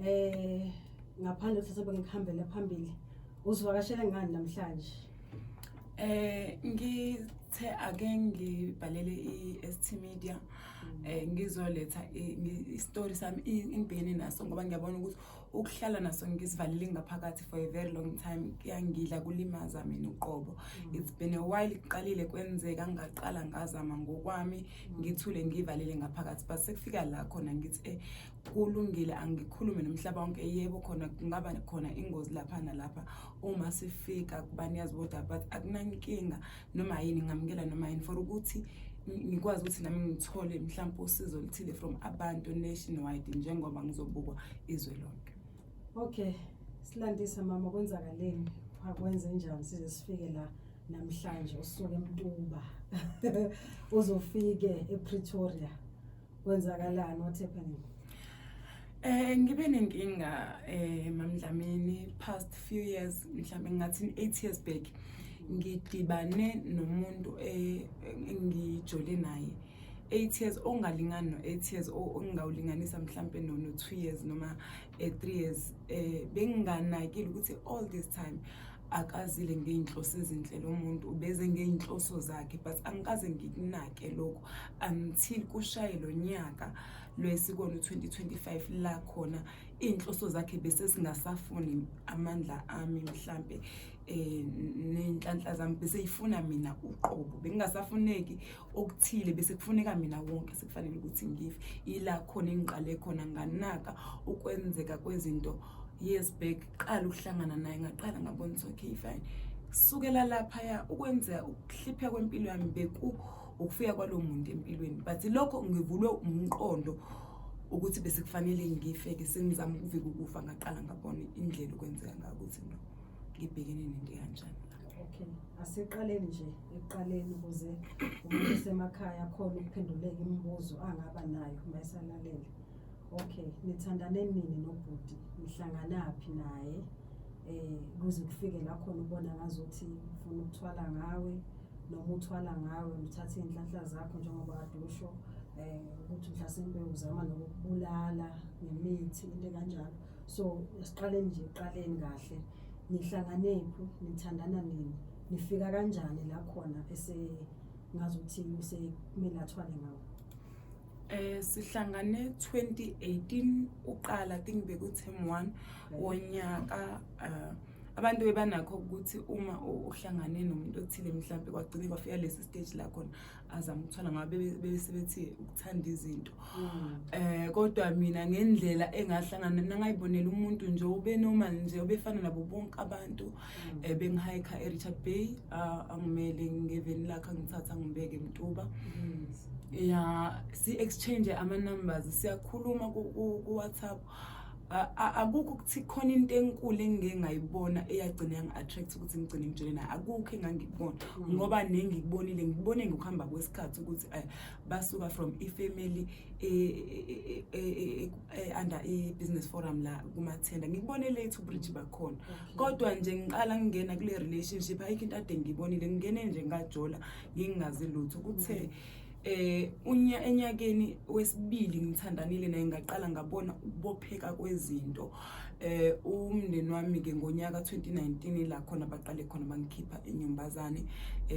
Ngaphandle ukuthi sobe ngikuhambele phambili. Uzivakashele ngani namhlanje? Ngithe ake ngibhalele i-ST Media, ngizoletha i-story sami engibhekene naso, ngoba ngiyabona ukuthi ukuhlala naso ngisivalele ngaphakathi for a very long time kuyangidla, kulimaza mina uqobo. It's been a while kuqalile kwenzeka, ngaqala ngazama ngokwami, ngithule, ngivalele ngaphakathi, but sekufika la khona ngithi kulungile, angikhulume nomhlaba wonke. Yebo, khona kungaba khona ingozi lapha nalapha uma sifika kubaniyazi bodwa, but akunankinga, noma yini ngamukela, noma yini, for ukuthi ngikwazi ukuthi nami ngithole mhlawumbe usizo oluthile from abantu nationwide, njengoba ngizobukwa izwe lonke. Okay, silandisa mama, kwenzakaleni? Akwenze njani size sifike la namhlanje, usuke eMtuba uzofike ePretoria? Kwenzakalani? What happening? Ngibe nenkinga, Mamdlamini, past few years, mhlambe ngathi 8 years back, ngidibane nomuntu engijole naye 8 years, ongalingani no 8 years, ongawulinganisa mhlambe no 2 years noma 3 years. Benginganakile ukuthi all this time akazile ngey'nhloso ezinhle lo muntu, ubeze ngey'nhloso zakhe, but angikaze ngikunake lokho until kushaye lo nyaka lwesikona u-2025, la khona iy'nhloso zakhe bese singasafuni amandla ami, mhlampe ney'nhlanhla zami, bese yifuna mina uqobo, bengingasafuneki okuthile, bese kufuneka mina wonke, sekufanele ukuthi ngife. Ila khona engiqale khona nganaka ukwenzeka kwezinto years back, qala ukuhlangana naye, ngaqala ngabona ukuthi okay, fine, sukela laphaya ukwenzeka ukuhlipheka kwempilo yami beku ukufika kwalo muntu empilweni, but lokho ngivulwe umqondo ukuthi bese kufanele ngifeke, sengizama ukuvika ukufa, ngaqala ngabona indlela okwenzeka ngayo ukuthi no, ngibhekene nento kanjani. Okay, asiqaleni nje ekuqaleni ukuze umuntu osemakhaya akhona ukuphenduleka imibuzo angaba nayo uma esalalele. Okay, nithandane nini nobhuti? Nihlanganaphi naye? Kuze kufike la khona ubona ngazuthi ufuna ukuthwala ngawe, noma uthwala ngawe, uthathe iy'nhlanhla zakho, njengoba kade usho ukuthi mhlasimpe uzama nokukubulala ngemithi, into ekanjalo. So asiqaleni nje ekuqaleni kahle. Nihlanganephi? Nithandana nini? Nifika kanjani la khona esengazuthi usekumele athwale ngawe? Sihlangane 2018 uqala, I think beku term 1 wonyaka. Abantu bebanakho ukuthi uma uhlangane nomuntu othile, mhlambe kwagcine kwafika lesi stage la khona azama ukuthwala ngabe, bese bethi ukuthanda izinto. Kodwa mina ngendlela engahlangana nangayibonela umuntu nje ube normal nje, ubefana nabo bonke abantu. Bengihike eRichard Bay, angimele ngeveni lakhe, angithatha ngibeke eMtuba. Ya, si exchange ama numbers, siyakhuluma ku WhatsApp. Akukho ukuthi khona into enkulu engike ngayibona eyagcina yangi-attract ukuthi ngigcine ngijole naye, akukho engangikubona, ngoba nengikubonile ngikubone ngokuhamba kwesikhathi ukuthi basuka from ifamily under i-business forum la kumathenda, ngikubone late ubridge bakhona. Kodwa nje ngiqala ngingena kule relationship, ayikho into ade ngiyibonile, ngingene nje ngajola ngingazi lutho. Kuthe unya enyakeni wesibili ngithandanile naye, ngaqala ngabona ukubopheka kwezinto. Umndeni wami ke ngonyaka 2019 la khona baqale khona bangikhipha inyumbazane,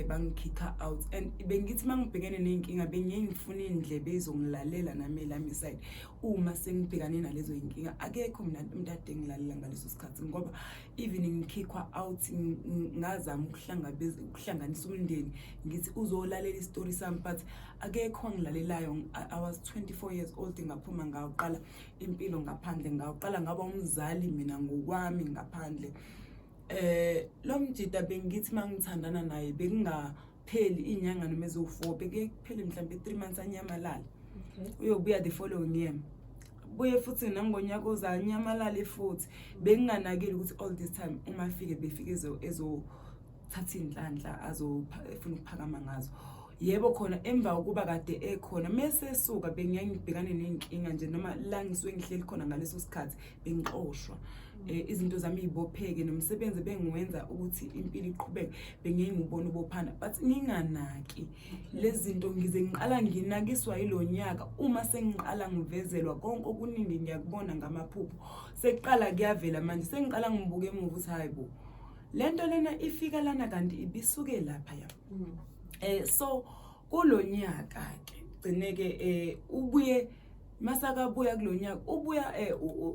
bangikhipha out, and bengithi mangibhekene nezinkinga bengiye ngifuna indlebe izongilalela nami lami side. Uma sengibhekane nalezo inkinga, akekho mina umuntu ade ngilalela ngaleso sikhathi, ngoba even ngikhikhwa out, ngazama ukuhlangabeza ukuhlanganisa umndeni, ngithi uzolalela isitori sami, but akekho angilalelayo. I was 24 years old, ngaphuma ngawuqala impilo ngaphandle, ngawuqala ngaba umzali mina ngokwami ngaphandle. Lo mjida bengithi mangithandana naye bekungapheli inyanga noma eziwu4, bekuye kuphele mhlawumbe 3 months anyamalala. Uyobuya the following year, buye futhi nangonyaka ozayo anyamalale futhi. Benginganakile ukuthi all this time uma afike befike ezothatha iy'nhlanhla azofuna ukuphakama ngazo. Yebo, khona emva kokuba kade ekhona, mese esuka bengiyaye ngibhekane ney'nkinga nje, noma la ngisuke ngihleli khona ngaleso sikhathi bengixoshwa. Izinto zami yibopheke, nomsebenzi bengiwenza ukuthi impilo iqhubeke bengiye ngiwubona ubophana, but nginganaki lezi zinto. Ngize ngiqala nginakiswa yilo nyaka uma sengiqala ngivezelwa konke okuningi, ngiyakubona ngamaphupho, sekuqala kuyavela manje, sengiqala ngibuka emuva ukuthi hayi bo, lento lena ifika lana kanti ibisuke lapha ya. So kulonyaka ke gcine ke ubuye, masakabuya kulonyaka ubuya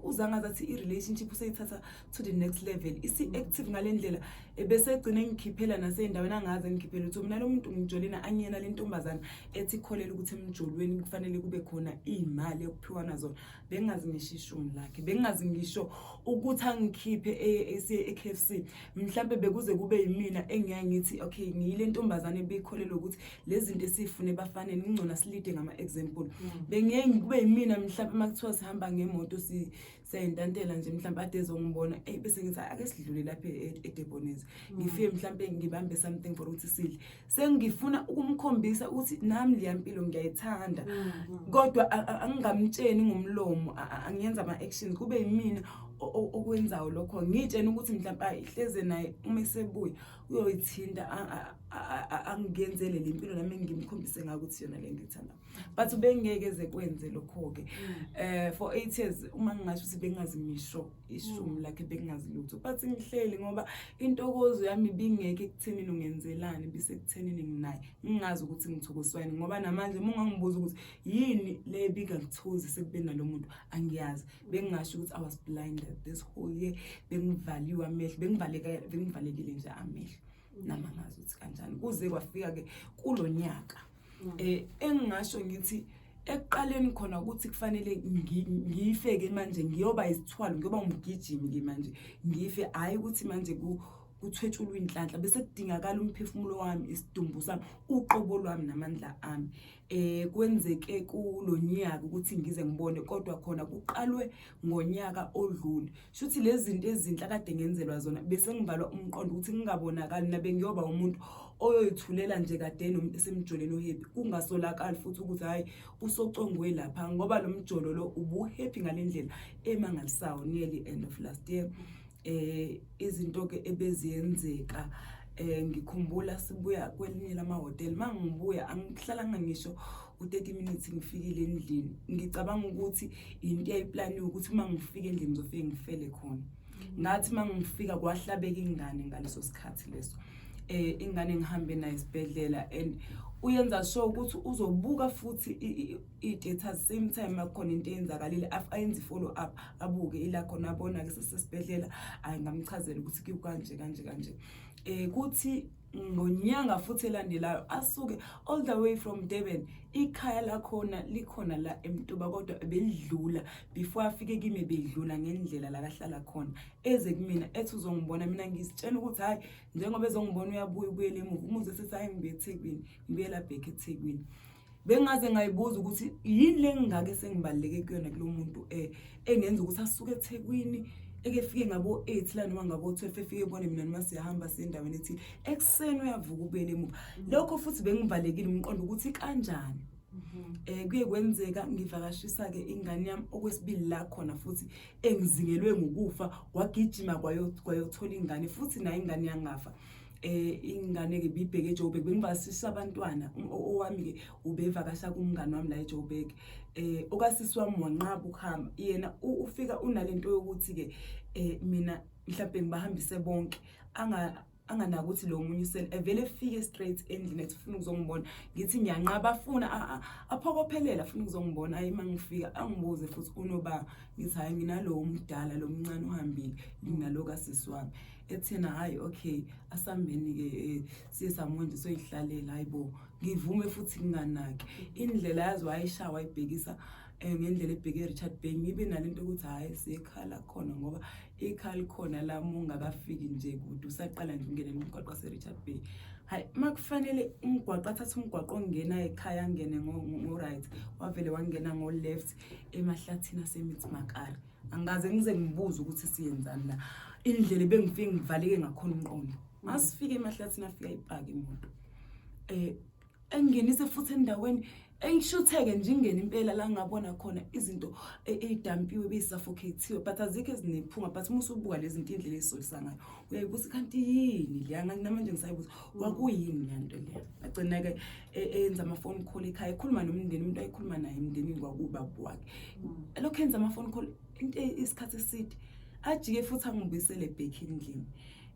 uzangazathi i-relationship useyithatha to the next level, isi-active ngale ndlela, bese egcine ngikhiphela nasey'ndaweni angaze ngikhiphele ukuthi mina lo muntu ngijolena angiyena le ntombazana ethi ikholelwa ukuthi emjolweni kufanele kube khona iy'mali ekuphiwana zona. Bengingazi ngisho ishumi lakhe, bengingazi ngisho ukuthi angikhiphe esiye e-KFC. Mhlambe bekuze kube yimina engiyaye ngithi okay, ngiyile ntombazane ebeyikholelwa ukuthi lezi zinto esiyifune ebafaneni kungcono silide ngama-example. Bengiye kube yimina mhlambe uma kuthiwa sihamba ngemoto siyayintantela nje, mhlambe ade ezongibona, eyi, bese ngithi ake sidlule lapha eDebonezi, ngifike mhlambe ngibambe something for ukuthi sidle, sengifuna ukumkhombisa ukuthi nami leya mpilo ngiyayithanda, kodwa angingamtsheni ngomlomo, angiyenza ama-actions, kube yimina okwenzayo lokho, ngiyitshena ukuthi mhlawumbe ayihleze naye uma esebuya uyoyithinta angenzele le mpilo nami ngimkhombise ngayo ukuthi yona le ngiyithanda, but bengeke eze kwenze lokho-ke. For 8 years, uma ngingasho ukuthi bengingazi ngisho ishumi lakhe, bengingazi lutho, but ngihleli ngoba intokozo yami ibingekho ekuthenini ungenzelani, ibisekuthenini nginaye, ngingazi ukuthi ngithokoziswa yini, ngoba namanje uma ungangibuza ukuthi yini le ebingangithokozisi sekubeni nalo muntu, angiyazi. Bengingasho ukuthi I was blinded this whole year, bengivaliwe amehlo, bengivaleke, bengivalekile nje amehlo, nami angazi ukuthi kanjani kuze kwafika-ke kulo nyaka. Engingasho ngithi ekuqaleni khona ukuthi kufanele ngife-ke manje, ngiyoba isithwalo, ngiyoba umgijimi-ke manje, ngife, hhayi ukuthi manje kuthwetshulwa inhlanhla, bese kudingakala umphefumulo wami, isidumbu sami, uqobo lwami namandla ami. Kwenzeke kulonyaka ukuthi ngize ngibone, kodwa khona kuqalwe ngonyaka odlule. Shuthi lezi zinto ezinhle akade ngenzelwa zona bese ngivalwa umqondo ukuthi ngingabonakali nabe ngiyoba umuntu oyoyithulela nje kade nomuntu esemjolweni ohappy, kungasolakali futhi ukuthi hayi, usocongwe lapha, ngoba lo mjolo lo ubuhappy ngale ndlela emangalisayo. Nearly end of last year, izinto ke ebeziyenzeka, ngikhumbula sibuya kwelinye lamahhotela, mangibuya angihlalanga ngisho u-30 minutes ngifikile endlini, ngicabanga ukuthi into eyayiplaniwe ukuthi uma ngifika endlini ngizofike ngifele khona. Ngathi uma ngifika kwahlabeka ingane ngaleso sikhathi leso, ingane ngihambe nayo esibhedlela, and uyenza sure ukuthi uzobuka futhi i-status same time makukhona into eyenzakalile, ayenze i-follow up, abuke ila khona, abona-ke sesesibhedlela. Ayi, ngamchazela ukuthi kanje kanje kanje. Kuthi ngonyanga futhi elandelayo asuke all the way from Durban, ikhaya lakhona likhona la eMtuba, kodwa belidlula before afike kimi, bedlula ngendlela la kahlala khona, eze kumina ethi uzongibona. Mina ngizitshela ukuthi hayi, njengoba ezongibona uyabuya, ubuyele emuva, umuze sethi hayi, ngibuye eThekwini, ngibuyela back eThekwini. Bengaze ngayibuza ukuthi yini le ngingake sengibaluleke kuyona kulo muntu engenza ukuthi asuke eThekwini, eke fike ngabo 8 la noma ngabo 12, efike ebone mina noma siyahamba siyendaweni ethile, ekuseni uyavuka ubuyele emuva. Lokho futhi bengivalekile umqondo ukuthi kanjani. Kuye kwenzeka ngivakashisa ke ingane yami okwesibili la khona futhi engizingelwe ngokufa, kwagijima kwayothola ingane futhi, nayo ingane yangafa. Ingane ke bibheke eJoburg, bengivasisa abantwana, owami ke ubevakasha kumngani wami la eJoburg. Okasisi wami wanqaba ukuhamba yena, ufika unalento yokuthi ke mina mhlawumbe ngibahambise bonke, anga anganaki ukuthi lo munye usele, evele efike straight endlini ethi ufuna ukuzongibona. Ngithi ngiyanqaba, afuna aphokophelela, afuna ukuzongibona. Ayi, uma ngifika angibuze futhi unoba, ngithi hayi, nginalo omdala, lo mncane uhambile, nginalo kasisi wami. Ethena hayi, okay, asambeni-ke, siye samuwe nje soyihlalela. Hayi bo, ngivume futhi nginganaki indlela yazi wayishaya wayibhekisa ngendlela ebheke e-Richard Bay. Ngibe nalento ukuthi hhayi, siyekhala khona ngoba ikhaya likhona la, uma ungakafiki nje kude, usaqala nje ungene emgwaqo wase-Richard Bay. Hayi, uma kufanele umgwaqo athathe umgwaqo ongena ekhaya, angene ngo-right, wavele wangena ngo-left emahlathini aseMitsi Makari. Angikaze ngize ngibuze ukuthi siyenzani la, indlela ebengifike ngivaleke ngakhona umqondo. Masifike emahlathini, afika ipaki imoto. Engingenise futhi endaweni engishutheke nje ingene impela la ngabona khona izinto ey'dampiwe bey'suffocate-iwe, but azikho ezinephunga, but uma usubuka lezi zinto indlela ey'solisa ngayo uyayibuza kanti yini leya. Namanje ngisayibuza kwakuyini leya nto leya. Agcina-ke enza ama-phone call ekhaya, ekhuluma nomndeni, umuntu ayekhuluma naye emndenini kwakuwubaba wakhe. Elokhu enza ama-phone call into isikhathi eside, ajike futhi angibuyisele back endlini.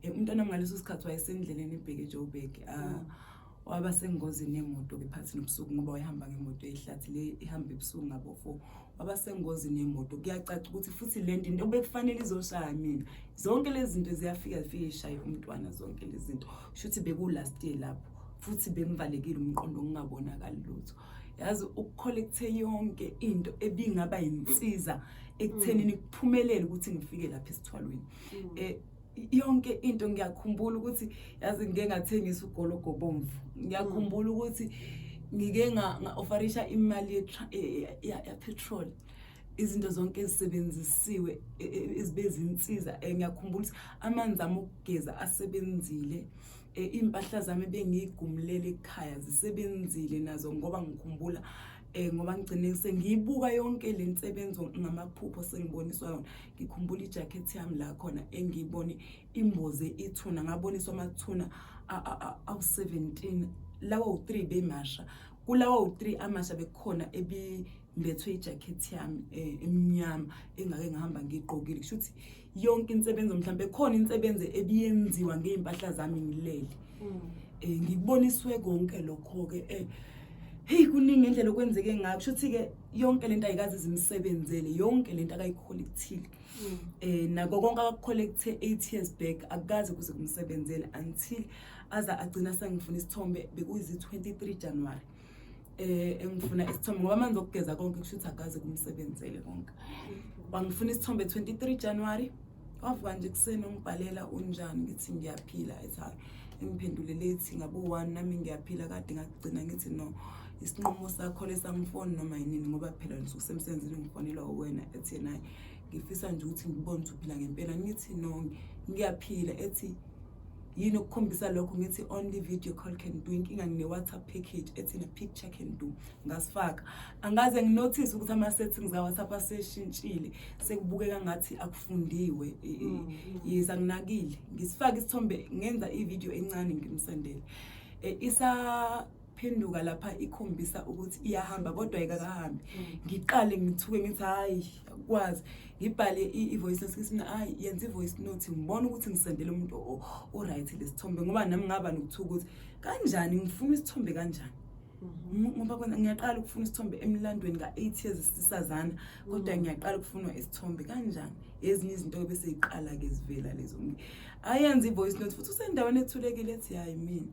Umntwana wami ngaleso sikhathi wayesendleleni ebheke eJoburg. Waba sengozini yemoto-ke phakathi nobusuku, ngoba wayehamba ngemoto ehlathi le ihamba ebusuku ngabo-4. Waba sengozini yemoto. Kuyacaca ukuthi futhi le nto into obekufanele izoshaya mina, zonke lezi zinto ziyafika zifike zishaye umntwana, zonke lezi zinto. Kusho ukuthi beku-last year lapho futhi bengivalekile umqondo, ngingabonakali lutho. Yazi uku-collecte yonke into ebingaba insiza ekuthenini kuphumelele ukuthi ngifike lapha esithwalweni. Yonke into ngiyakhumbula ukuthi yazi ngike ngathengisa ugologo bomvu, ngiyakhumbula ukuthi ngike nga-offerisha imali ya-petrol, izinto zonke ezisebenzisiwe ezibe zinsiza. Ngiyakhumbula ukuthi amanzi ami okugeza asebenzile, iy'mpahla zami ebengiyigumulele ekhaya zisebenzile nazo, ngoba ngikhumbula ngoba ngigcine sengiyibuka yonke le nsebenzo ngamaphupho sengiboniswa yona. Ngikhumbula ijakhethi yami la khona engiyibone imboze ithuna, ngaboniswa amathuna awu-17, lawa awu-3 bemasha, kulawa awu-3 amasha bekukhona ebimbethwe ijakhethi yami emnyama engake ngihamba ngiyigqokile. Kusho ukuthi yonke insebenzo, mhlawumbe khona insebenzo ebiyenziwa ngey'mpahla zami ngilele. Ngikuboniswe konke lokho-ke. Hey, kuningi ngendlela okwenzeke ngayo. Kusho ukuthi-ke yonke lento ayikaze izimsebenzele, yonke lento akayi-collectile, nako konke akaku-collecte 8 years back akukaze kuze kumsebenzele until aza agcina sengifuna isithombe. Bekuyizi-23 January engifuna isithombe, ngoba amanzi okugeza konke kusho ukuthi akaze kumsebenzele konke. Wangifuna isithombe 23 January, wavuka nje ekuseni ungibhalela, "Unjani?" Ngithi, "Ngiyaphila." Ethi, "Hayi," engiphendule lethi ngabo 1, "Nami ngiyaphila, kade ngakugcina." Ngithi, "No, isinqumo sakho lesangifoni noma yinini, ngoba phela ngisuke semsebenzini ngifonelwa uwena." Ethi yena, "Ngifisa nje ukuthi ngibone ukuthi uphila ngempela." Ngithi, "No, ngiyaphila." Ethi, "Yini okukhombisa lokho?" Ngithi, "Only video call can do. Inkinga ngine-WhatsApp package ethi na-picture can do." Ngasifaka, angaze nginotice ukuthi ama-settings ka-WhatsApp aseshintshile, sekubukeka ngathi akufundiwe. Yes, anginakile. Ngisifake isithombe, ngenza i-video encane, ngimsendele. Isaphenduka lapha ikhombisa ukuthi iyahamba, kodwa ayikakahambi. Ngiqale ngithuke, ngithi, "Hayi, akukwazi." Ngibhale i-voice note, ngithi mina, "Hayi, yenza i-voice note, ngibona ukuthi ngisendele umuntu o-right lesithombe," ngoba nami ngaba nokuthuka ukuthi kanjani ngifuna isithombe kanjani, ngoba kwenza ngiyaqala ukufuna isithombe emlandweni ka-8 years sisazana, kodwa ngiyaqala ukufunwa isithombe kanjani. Ezinye izinto bese yiqala-ke zivela lezo. Ayenze i-voice note futhi usendaweni ethulekile, ethi, "Hayi, mina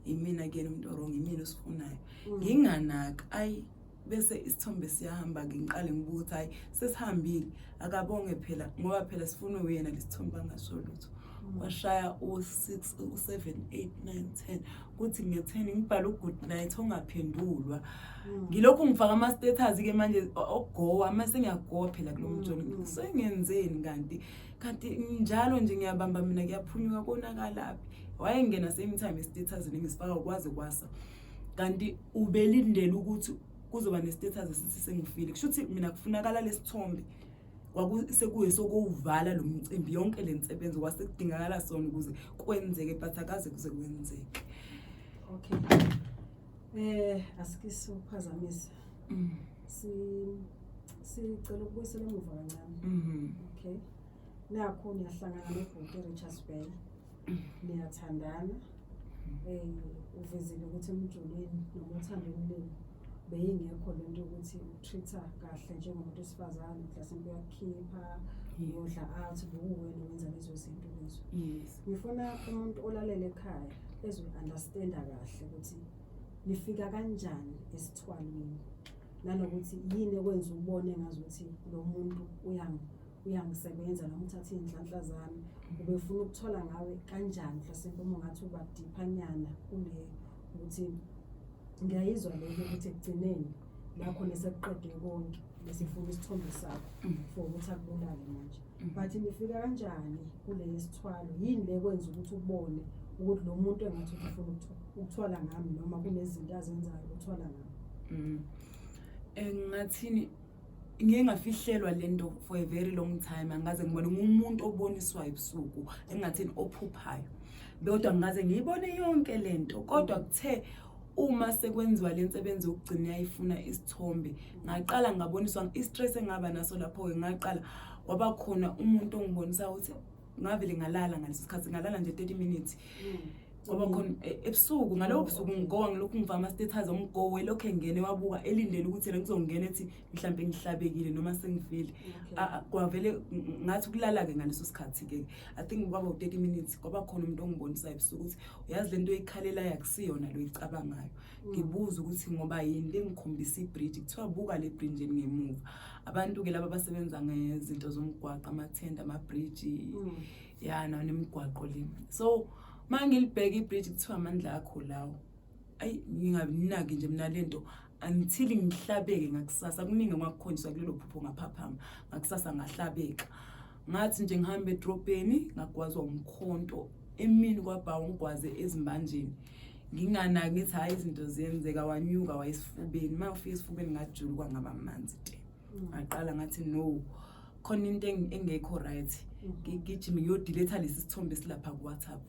imina kuyena umuntu wrong, imina osifunayo." Nginganaki, ayi, bese isithombe siyahamba-ke. Ngiqale ngibuka ukuthi hhayi, sesihambile, akabonge phela, ngoba phela sifuna uyena lesithombe, angasho lutho. Kwashaya u-6, u-7, 8, 9, 10, kuthi nge-10 ngibhale u-good night ongaphendulwa. Ngilokhu ngifaka ama-status-ke manje okugowa, mase ngiyagowa phela kulo mjolo. Sengenzeni kanti? Kanti njalo nje ngiyabamba mina, kuyaphunyuka, konakalaphi? Wayengena same time i-status nengisifaka kwaze kwasa, kanti ubelindele ukuthi kuzoba ne-status esithi sengifile. Kusho ukuthi mina kufunakala lesithombe kwakusekuye sokuwuvala lo mcimbi, yonke le nsebenzo kwase kudingakala sona ukuze kwenzeke, but akaze kuze kwenzeke. Okay, asike sikuphazamisa. Sicela ukubuyisela emuva kancane. Okay, nakho niyahlangana nobhuti Richards Bay, niyathandana. Uvezile ukuthi emjolweni noma othandweni lenu beyingekho lento yokuthi u-treat-a kahle njengomuntu wesifazane, mhlasimpe uyakukhipha, uyodla out, bekuwena wenza lezo zinto lezo. Ngifuna umuntu olalele ekhaya ezo-understanda kahle ukuthi nifika kanjani esithwalweni, nanokuthi yini ekwenza ubone ngazuthi lo muntu uyangisebenza noma uthatha iy'nhlanhla zami. Ubefuna ukuthola ngawe kanjani mhlasimpe, uma ungathi uba deeper-nyana kule, ukuthi ngiyayizwa leyo ukuthi ekugcineni La khona esekuqede konke, besifuna isithombe sakho for ukuthi akubulale manje. But nifika kanjani kule sithwalo? Yini le kwenza ukuthi ubone ukuthi lo muntu engathi ufuna ukuthwala ngami, noma kunezinto azenzayo uthwala ngami? Ngathini, ngiye ngafihlelwa lento for a very long time. Angaze ngibone ngumuntu oboniswayo ebusuku, engathini ophuphayo, kodwa ngaze ngiyibone yonke lento. Kodwa kuthe uma sekwenziwa le nsebenzo yokugcina yayifuna isithombe, ngaqala ngaboniswa i-stress engaba naso lapho-ke. Ngaqala kwaba khona umuntu ongibonisa ukuthi ngavele ngalala ngaleso sikhathi, ngalala nje 30 minutes. Kwaba khona ebusuku, ngalobo busuku ngigowa, ngilokhu ngiva ama-status omgowe, lokhu engene wabuka elindele ukuthi yena kuzongena ethi mhlampe ngihlabekile noma sengifile. Kwavele ngathi ukulala-ke ngaleso sikhathi-ke, I think kwaba u-30 minutes, kwaba khona umuntu ongibonisayo ebusuku ukuthi uyazi le nto oyikhalelayo akusiyona lo oyicabangayo. Ngibuza ukuthi ngoba yini lengikhombisa ibridge, kuthiwa buka le bridge ngemuva. Abantu-ke laba abasebenza ngezinto zomgwaqo, amathenda, amabridge ya nawo nemigwaqo le. So uma ngilibheka ibridge, kuthiwa amandla akho lawo. Ayi, ngingabinaki nje mina lento until ngihlabeke ngakusasa. Kuningi engakukhonjiswa kulelo phupho, ngaphaphama ngakusasa ngahlabeka. Ngathi nje ngihamba edrobheni, ngagwazwa umkhonto emini, kwabhawa ungigwaze ezimbanjeni. Nginganaki, ngithi hhayi, izinto ziyenzeka. Wanyuka wayesifubeni, uma ufika esifubeni ngajuluka ngaba manzi te. Ngaqala ngathi no, khona into engekho right. Ngigijime ngiyodeletha lesi sithombe esilapha ku-WhatsApp.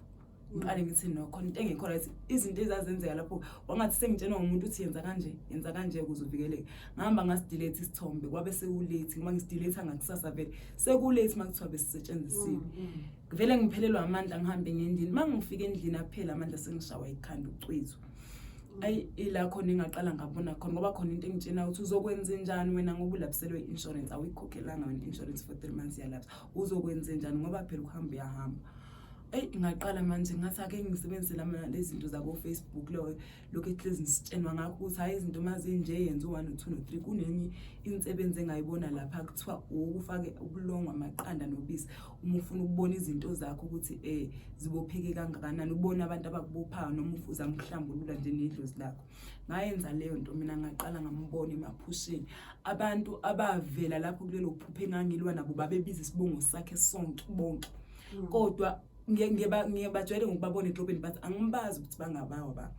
Ngiqale ngithi no, khona into engekho right. Izinto ezazenzeka lapho wangathi sengitshenwa ngumuntu ukuthi yenza kanje, yenza kanje ukuze uvikeleke. Ngahamba ngasidelete isithombe, kwabe sekulate. Ngoba ngisideletha ngakusasa, vele sekulate uma kuthiwa besisetshenzisiwe. Vele ngiphelelwa amandla, ngihambe ngendlini. Uma ngifika endlini aphela amandla, sengishawa ikhanda, ucwizwa. Ayi, ila khona engaqala ngabona khona, ngoba khona into engitshena ukuthi uzokwenza njani wena ngoba ulapselwe i-insurance, awuyikhokhelanga wena i-insurance for 3 months, yalapsa, uzokwenza njani ngoba phela ukuhamba uyahamba. Eyi, ngaqala manje ngathi ake ngisebenzise lezi zinto zabo-Facebook, lo lokhu ehlezi ngisitshenwa ngakho ukuthi hhayi, izinto uma zinje yenza u-one, no-two, no-three. Kunenye insebenzi engayibona lapha, kuthiwa owokufake ubulongwe, amaqanda nobisi, uma ufuna ukubona izinto zakho ukuthi zibopheke kangakanani, ubone abantu abakubophayo, noma uzama ukuhlambulula nje nedlozi lakho. Ngayenza leyo nto mina, ngaqala ngambona emaphusheni abantu abavela lapho kulelo phupho engangilwa nabo, babebiza isibongo sakhe sonke bonke. Kodwa ngiyabajwayele ngokubabona edrobheni, but angibazi ukuthi bangabawa ba.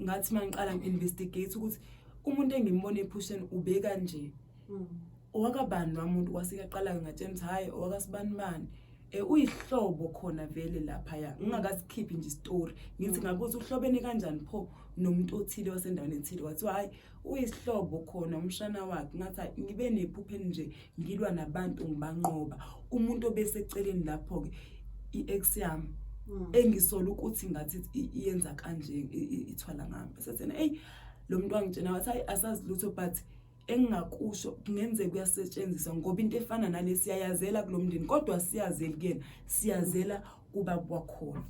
Ngathi uma ngiqala ngi-investigate ukuthi umuntu engimbona ephusheni ube kanje, owakabani wamuntu, kwasikaqala-ke ngatshela ukuthi hhayi, owakasibani bani, uyihlobo khona vele laphaya. Ngingakasikhiphi nje isitori, ngithi ngabuza uhlobene kanjani pho nomuntu othile wasendaweni ethile, kwathiwa hhayi, uyisihlobo khona, umshana wakhe. Ngathi hhayi, ngibe nephupho nje ngilwa nabantu ngibanqoba. Umuntu obeseceleni lapho-ke i-ex yami engisola ukuthi ngathi iyenza kanje, ithwala ngami. Bese eyi, lo muntu wangitshena wathi hayi, asazi lutho, but engingakusho kungenzeka kuyasetshenziswa, ngoba into efana nale siyayazela kulo mndeni, kodwa siyazeli kuyena, siyazela kubaba wakhona.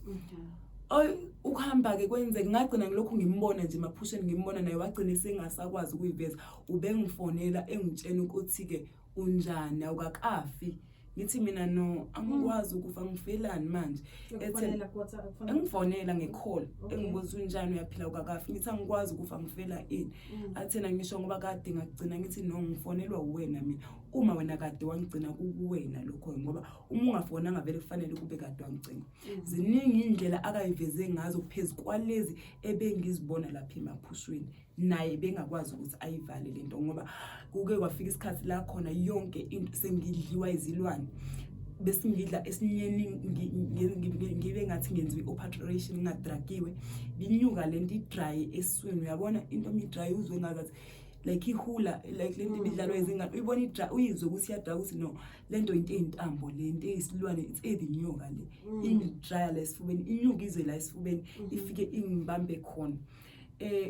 Oy, ukuhamba-ke kwenzeka ngagcina ngilokhu ngimbona nje emaphusheni, ngimbona naye wagcina esengasakwazi ukuyiveza. Ubengifonela engitshena ukuthi-ke unjani, awukakafi. Ngithi mina no, angikwazi ukufa, ngifelani manje? Ethe Ekufonela ku-WhatsApp, ekufonela- Engifonela nge-call, engibuza unjani, uyaphila, ukakafi. Ngithi angikwazi ukufa, ngifela ini? Athena ngisho ngoba kade ngakugcina. Ngithi no, ngifonelwa uwena mina, uma wena kade wangigcina kukuwena lokho, ngoba uma ungafonanga vele kufanele kube kade wangigcina. Ziningi indlela akayiveze ngazo phezu kwalezi ebengizibona lapha emaphushweni, naye bengakwazi ukuthi ayivale lento, ngoba kuke kwafika isikhathi la khona yonke into sengidliwa izilwane, bese ngidla esinyeni, ngibe ngathi ngenziwa i-operation, ngingadragiwe, binyuka lento idry esiswini. Uyabona into uma idry, uzwe ngazathi like ihula, like lento ibidlalwa izingane, uyibona idry, uyizwe ukuthi iyadry, ukuthi no, lento into eyintambo, le nto eyisilwane, it's either inyoka le. Ingidraya la esifubeni, inyuka izwe la esifubeni, ifike ingibambe khona.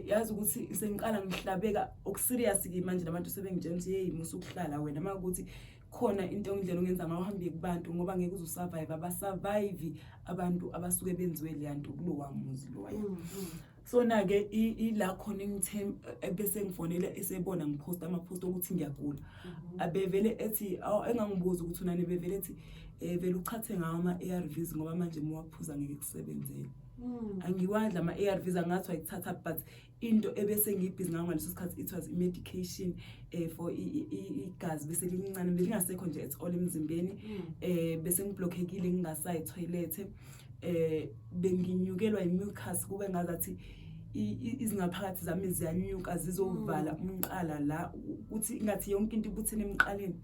Yazi ukuthi sengiqala ngihlabeka okuserious ke manje, nabantu sebengitshela ukuthi hey, musukuhlala wena, makuthi khona into indlela ongenza ngayo, uhambe kubantu, ngoba ngeke uze usurvive, abasurvive abantu abasuke benziwe leya nto kulowa muzi lowaya. So na ke ila khona engithe bese ngifonela, esebona ngipost ama-post ukuthi ngiyagula, abevele ethi engangibuza ukuthi unani, bevele ethi vele uchathe ngawo ama-ARVs, ngoba manje muwaphuza ngeke kusebenzele. Angiwadla ama-ARVs, angathi wayithatha, but into ebese ngiyibhizi ngayo ngaleso sikhathi, it was i-medication for igazi bese lincane, belingasekho nje at all emzimbeni. Bese ngiblockekile, ngingasayi toilet, benginyukelwa i-mucus, kube ngazathi izingaphakathi zami ziyanyuka zizovala umqala la, ukuthi ingathi yonke into ibuthene emqaleni.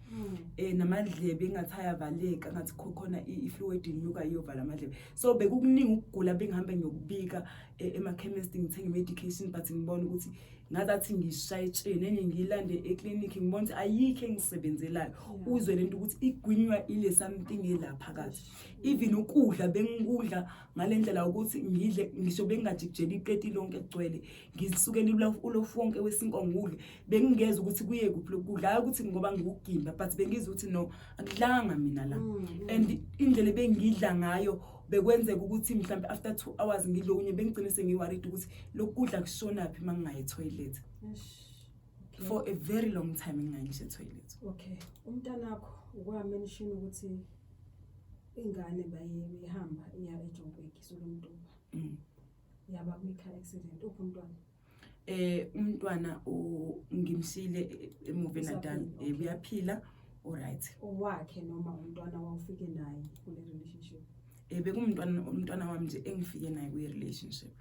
Namadlebe engathi ayavaleka, ngathi khona i-fluid inyuka iyovala amadlebe. So bekukuningi ukugula, bengihambe ngiyokubika ema-chemist, ngithenge i-medication, but ngibona ukuthi ngazathi ngishaya etsheni, enye ngiyilande eklinikhi, ngibona ukuthi ayikho engisebenzelayo. Uzwe lento ukuthi igwinywa ile something elaphakathi. Even ukudla bengikudla ngale ndlela ukuthi ngidle, ngisho bengingajikijeli ipleti lonke egcwele, ngisukele ulofu wonke wesinkwa ngudle, bengingeza ukuthi kuye kuphi lokudla. Hayi ukuthi ngoba ngikugimba, but bengizwa ukuthi no, akudlanga mina la. And indlela ebengidla ngayo bekwenzeka ukuthi mhlawumbe after 2 hours ngidle okunye, bengigcine sengiworried ukuthi lokhu kudla kushonaphi uma ngingayi etoilet. Eish. Okay. For a very long time ngingayi ngisho etoilet. Okay, umntanakho ukwamention ukuthi ingane bayihamba iya eJoburg solomntuba. Yaba kwi-car accident. Uphi umntwana? Umntwana ngimshile emuva eNatal. Usaphila, okay. Uyaphila, alright. Owakhe noma umntwana wawufike naye kule relationship? Bekumntwana, umntwana wami nje engifike naye kwi relationship.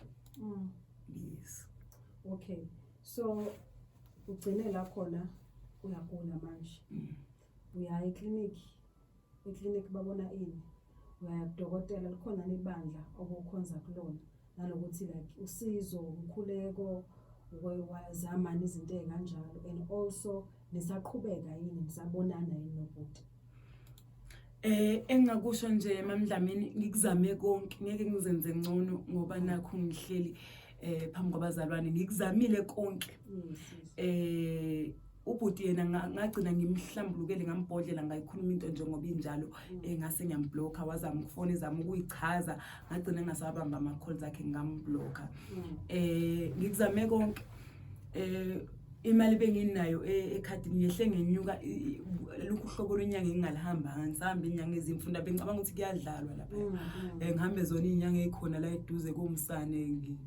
Yes. Okay, so ugcine la khona uyagula manje. Uyaya eklinikhi, eklinikhi babona ini? Uyaya kudokotela, likhona ibandla obukhonza kulona, nalokuthi like usizo, umkhuleko, wazama izinto ey'kanjalo, and also nisaqhubeka yini, nisabonana yini nobhuti? Engakusho nje mamdlamini, ngikuzame konke, ngeke ngizenze ngcono ngoba nakho ngihleli phambi kwabazalwane, ngikuzamile konke. Ubhuti yena ngagcina ngimhlambulukele, ngambhodlela, ngayikhuluma into njengoba injalo. Ngase ngiyamblocka, wazama ukufona, ezama ukuyichaza, ngagcina ngingasabamba ama-calls akhe, ngamblocka. Ngikuzame konke. Imali benginayo ekhadini yehle ngenyuka, lokhu uhlobo lwenyanga engingalihambanga, ngisahamba inyanga ezimfunda, bengicabanga ukuthi kuyadlalwa lapha. Ngihambe zona iy'nyanga ey'khona la eduze komsane,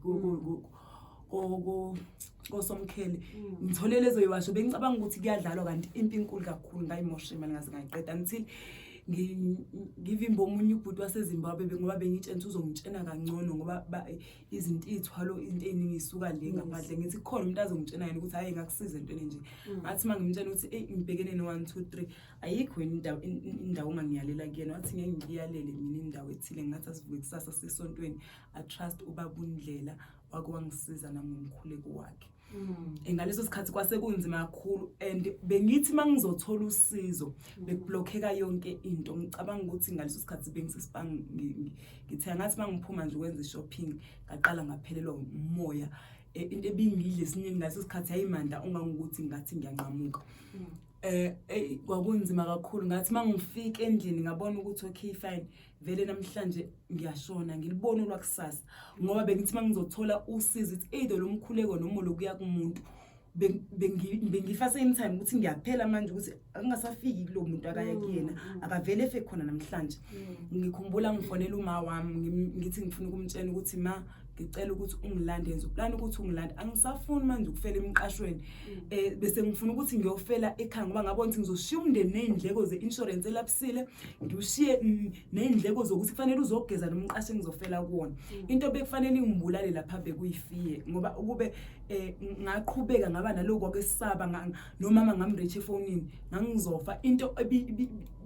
kosomkhele, ngithole lezo yiwasho, bengicabanga ukuthi kuyadlalwa, kanti impi inkulu kakhulu. Ngayimosha imali ngaze ngayiqeda, until ngivimba omunye ubhuti waseZimbabwe, ngoba bengitshena ukuthi uzongitshena kangcono, ngoba izinto iy'thwalo, into ey'ningi isuka le ngaphandle. Ngithi kukhona umuntu azongitshena yena ukuthi hhayi, ngakusiza entweni nje. Ngathi uma ngimtshena ukuthi eyi, ngibhekene no-one two three, ayikho yini indawo ongangiyalela kuyena? Wathi ngeke ngikuyalele mina indawo ethile. Ngathi asivuke kusasa sisesontweni, I trust ubaba uNdlela, wake wangisiza nangomkhuleko wakhe. Ngaleso sikhathi kwase kunzima kakhulu, and bengithi mangizothola usizo bekublockeka yonke into. Ngicabanga ukuthi ngaleso sikhathi bengisespa, ngithe ngathi mangiphuma nje ukwenza i-shopping, ngaqala ngaphelelwa umoya. Into ebingidle esinyeni ngaleso sikhathi yayimandla ongangokuthi ngathi ngiyanqamuka. Kwakunzima kakhulu. Ngathi mangifika endlini ngabona ukuthi okay fine, vele namhlanje ngiyashona, ngilibona olwakusasa, ngoba bengithi mangizothola usizo, it's either lomkhuleko noma lokuya kumuntu, bengifa same time, ukuthi ngiyaphela manje, ukuthi angingasafiki kulo muntu akaya kuyena, akavele efe khona namhlanje. Ngikhumbula ngifonela uma wami, ngithi ngifuna ukumtshela ukuthi ma, ngicela ukuthi ungilande, yenza uplani ukuthi ungilande, angisafuni manje ukufela emqashweni, bese ngifuna ukuthi ngiyofela ekhaya, ngoba ngabona ukuthi ngizoshiya umndeni ney'ndleko ze-insurance elapsile, ngiwushiye ney'ndleko zokuthi kufanele uzogeza nomqasho engizofela kuwona. Into bekufanele ingibulale lapha bekuyifiye, ngoba ukube ngaqhubeka ngaba nalokhu kwesaba, nomama ngamreach efonini, ngangizofa. Into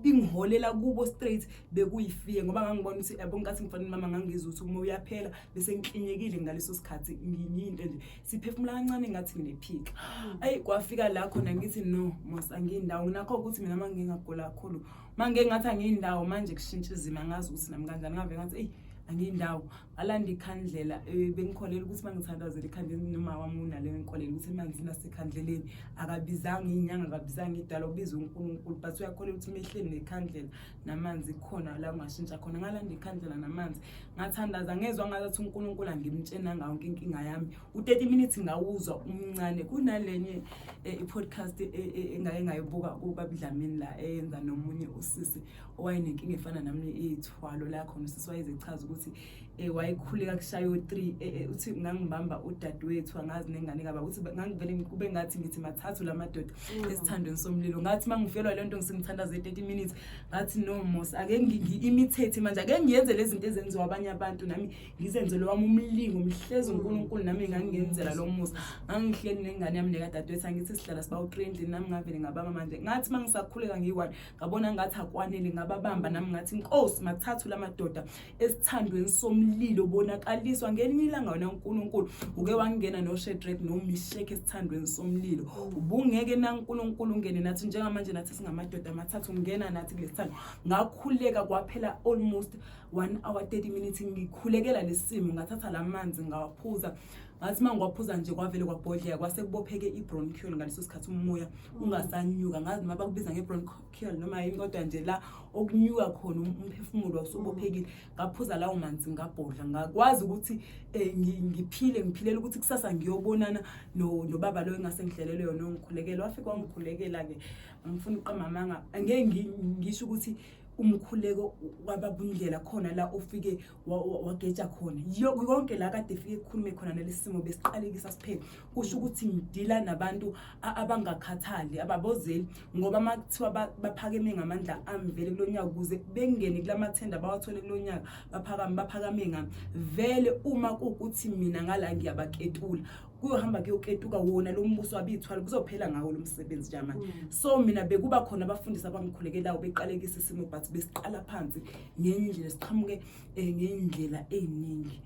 bingiholela kubo straight bekuyifiye, ngoba ngangibona ukuthi yabo nkathi ngifanele mama, ngangizwa ukuthi uma uyaphela bese ngiklinyekile ngaleso sikhathi, ngiyinto nje siphefumula kancane ngathi nginephika. Ayi, kwafika la khona ngithi no mos, angiyindawo nginakho ukuthi mina uma ngingagula kakhulu, uma ngike ngathi angiyindawo manje kushintsha izimo, angazi ukuthi nami kanjani, ngave ngathi eyi, angiyindawo. Ngalanda ikhandlela, bengikholela ukuthi uma ngithandazela ikhandlela, noma wami unaleyo nkolelo ukuthi emanzini asekhandleleni, akabizanga iy'nyanga, akabizanga idala, ubiza uNkulunkulu, but uyakholelwa ukuthi mehleli nekhandlela namanzi khona la ungashintsha khona. Ngalanda ikhandlela namanzi, ngathandaza, ngezwa ngazathi uNkulunkulu angimtshenanga yonke inkinga yami. U-30 minutes ngawuzwa umncane kunalenye i-podcast engake ngayibuka kuBaba Dlamini la, eyenza nomunye usisi owayenenkinga efana nami, iy'thwalo la khona usisi wayezechaza ukuthi ukuthi wayekhuleka kushaye u-3, uthi ngangibamba udadewethu, angazi nengane kababa, uthi ngangivele kube ngathi ngithi mathathu la madoda esithandweni somlilo. Ngathi uma ngifelwa le nto ngisengithandaze 30 minutes, ngathi no mos, ake ngi-imitate manje, ake ngiyenze lezi zinto ezenziwa abanye abantu, nami ngizenzele wami umlingo mhlezi uNkulunkulu nami ngangenzela lo musa. Ngangihleli nengane yami nekadadewethu, angithi sihlala siba u-3 endlini, nami ngavele ngabamba manje. Ngathi uma ngisakhuleka ngiyi-one, ngabona ngathi akwanele, ngababamba nami, ngathi Nkosi, mathathu la madoda esithandweni somlilo, bonakaliswa ngelinye ilanga wena uNkulunkulu uke wangena noShadrach noMeshach esithandweni somlilo, ubungeke na uNkulunkulu ungene nathi njengamanje, nathi singamadoda amathathu, ungena nathi kulesithando. Ngakhuleka kwaphela almost 1 hour 30 minutes ngikhulekela lesimo. Ngathatha lamanzi ngawaphuza, ngathi uma ngiwaphuza nje kwavele kwabhodleka, kwase kubopheke i-bronchiole ngaleso sikhathi, umoya ungasanyuka. Ngazi noma bakubiza nge-bronchiole noma yini, kodwa nje la okunyuka khona umphefumulo wasubophekile. Ngaphuza lawo manzi, ngabhodla, ngakwazi ukuthi ngiphile, ngiphilela ukuthi kusasa ngiyobonana nobaba lo engase ngihlelele yona ongikhulekela. Wafika wangikhulekela-ke, angifuni ukuqamba amanga, angeke ngisho ukuthi umkhuleko wababundlela khona la ofike wageja khona yonke la kade efike kukhulume khona nalesi simo besiqalekisa siphele. Kusho ukuthi ngidila nabantu abangakhathali, ababozeli, ngoba uma kuthiwa baphakeme ngamandla ami vele kulo nyaka, ukuze bengene kulamathenda bawathole kulo nyaka, baphakame, baphakame ngami vele. Uma kuwukuthi mina ngala ngiyabaketula, kuyohamba kuyoketuka wona lo mbuso wabithwala, kuzophela ngawo lo msebenzi njengamanje. So mina bekuba khona abafundisi abangikhulekelayo beqalekisa isimo, but besiqala phansi ngenye indlela, siqhamuke ngey'ndlela ey'ningi.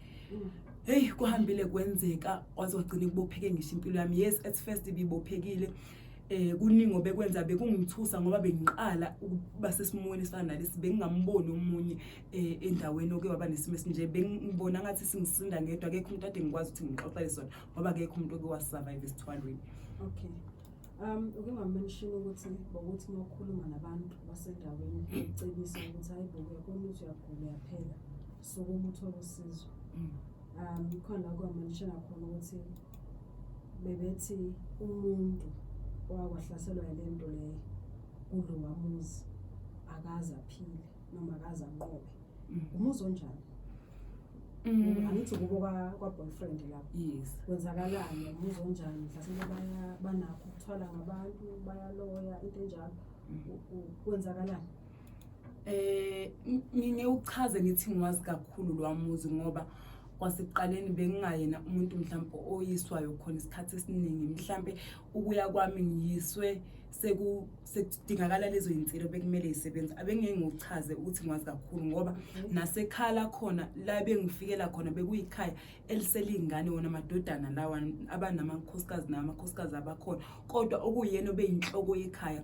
Heyi, kuhambile kwenzeka waze wagcina kubopheke ngisho impilo yami. Yes, at first ibibophekile, kuningi obekwenza bekungithusa ngoba bengiqala ukuba sesimweni esifana nalesi, bengingamboni omunye endaweni oke waba nesimo esinje. Bengibona ngathi singisinda ngedwa, akekho umuntu ade ngikwazi ukuthi ngixoxele sona ngoba akekho umuntu oke wasurvive esithwalweni. Okay. Uke wamention ukuthi bokuthi uma ukhuluma nabantu basendaweni ucebisa ukuthi hayi bo, uyabona ukuthi uyagula, uyaphela, sukuma uthole usizo. Khona la kwamention khona ukuthi bebethi umuntu owakwahlaselwa yile nto le kulowa muzi akaze aphile noma akaze anqobe. Umuzi onjani? Angithi kubo kwa-boyfriend lapho. Yes. Kwenzakalani? Umuzi onjani? Mhlasimbe banakho ukuthwala ngabantu, bayaloya, into enjalo. Kwenzakalani? Ngingewuchaze ngithi ngiwazi kakhulu lwamuzi ngoba kwasekuqaleni bengingayena umuntu mhlawumbe oyiswayo khona isikhathi esiningi. Mhlambe ukuya kwami ngiyiswe sekudingakala lezo yinselo bekumele yisebenze. Abengeke ngiwuchaze ukuthi ngiwazi kakhulu ngoba nasekhala khona la bengifikela khona bekuyikhaya eliselingane, wona amadodana lawa abanamakhosikazi namakhosikazi abakhona, kodwa okuyena obeyinhloko yekhaya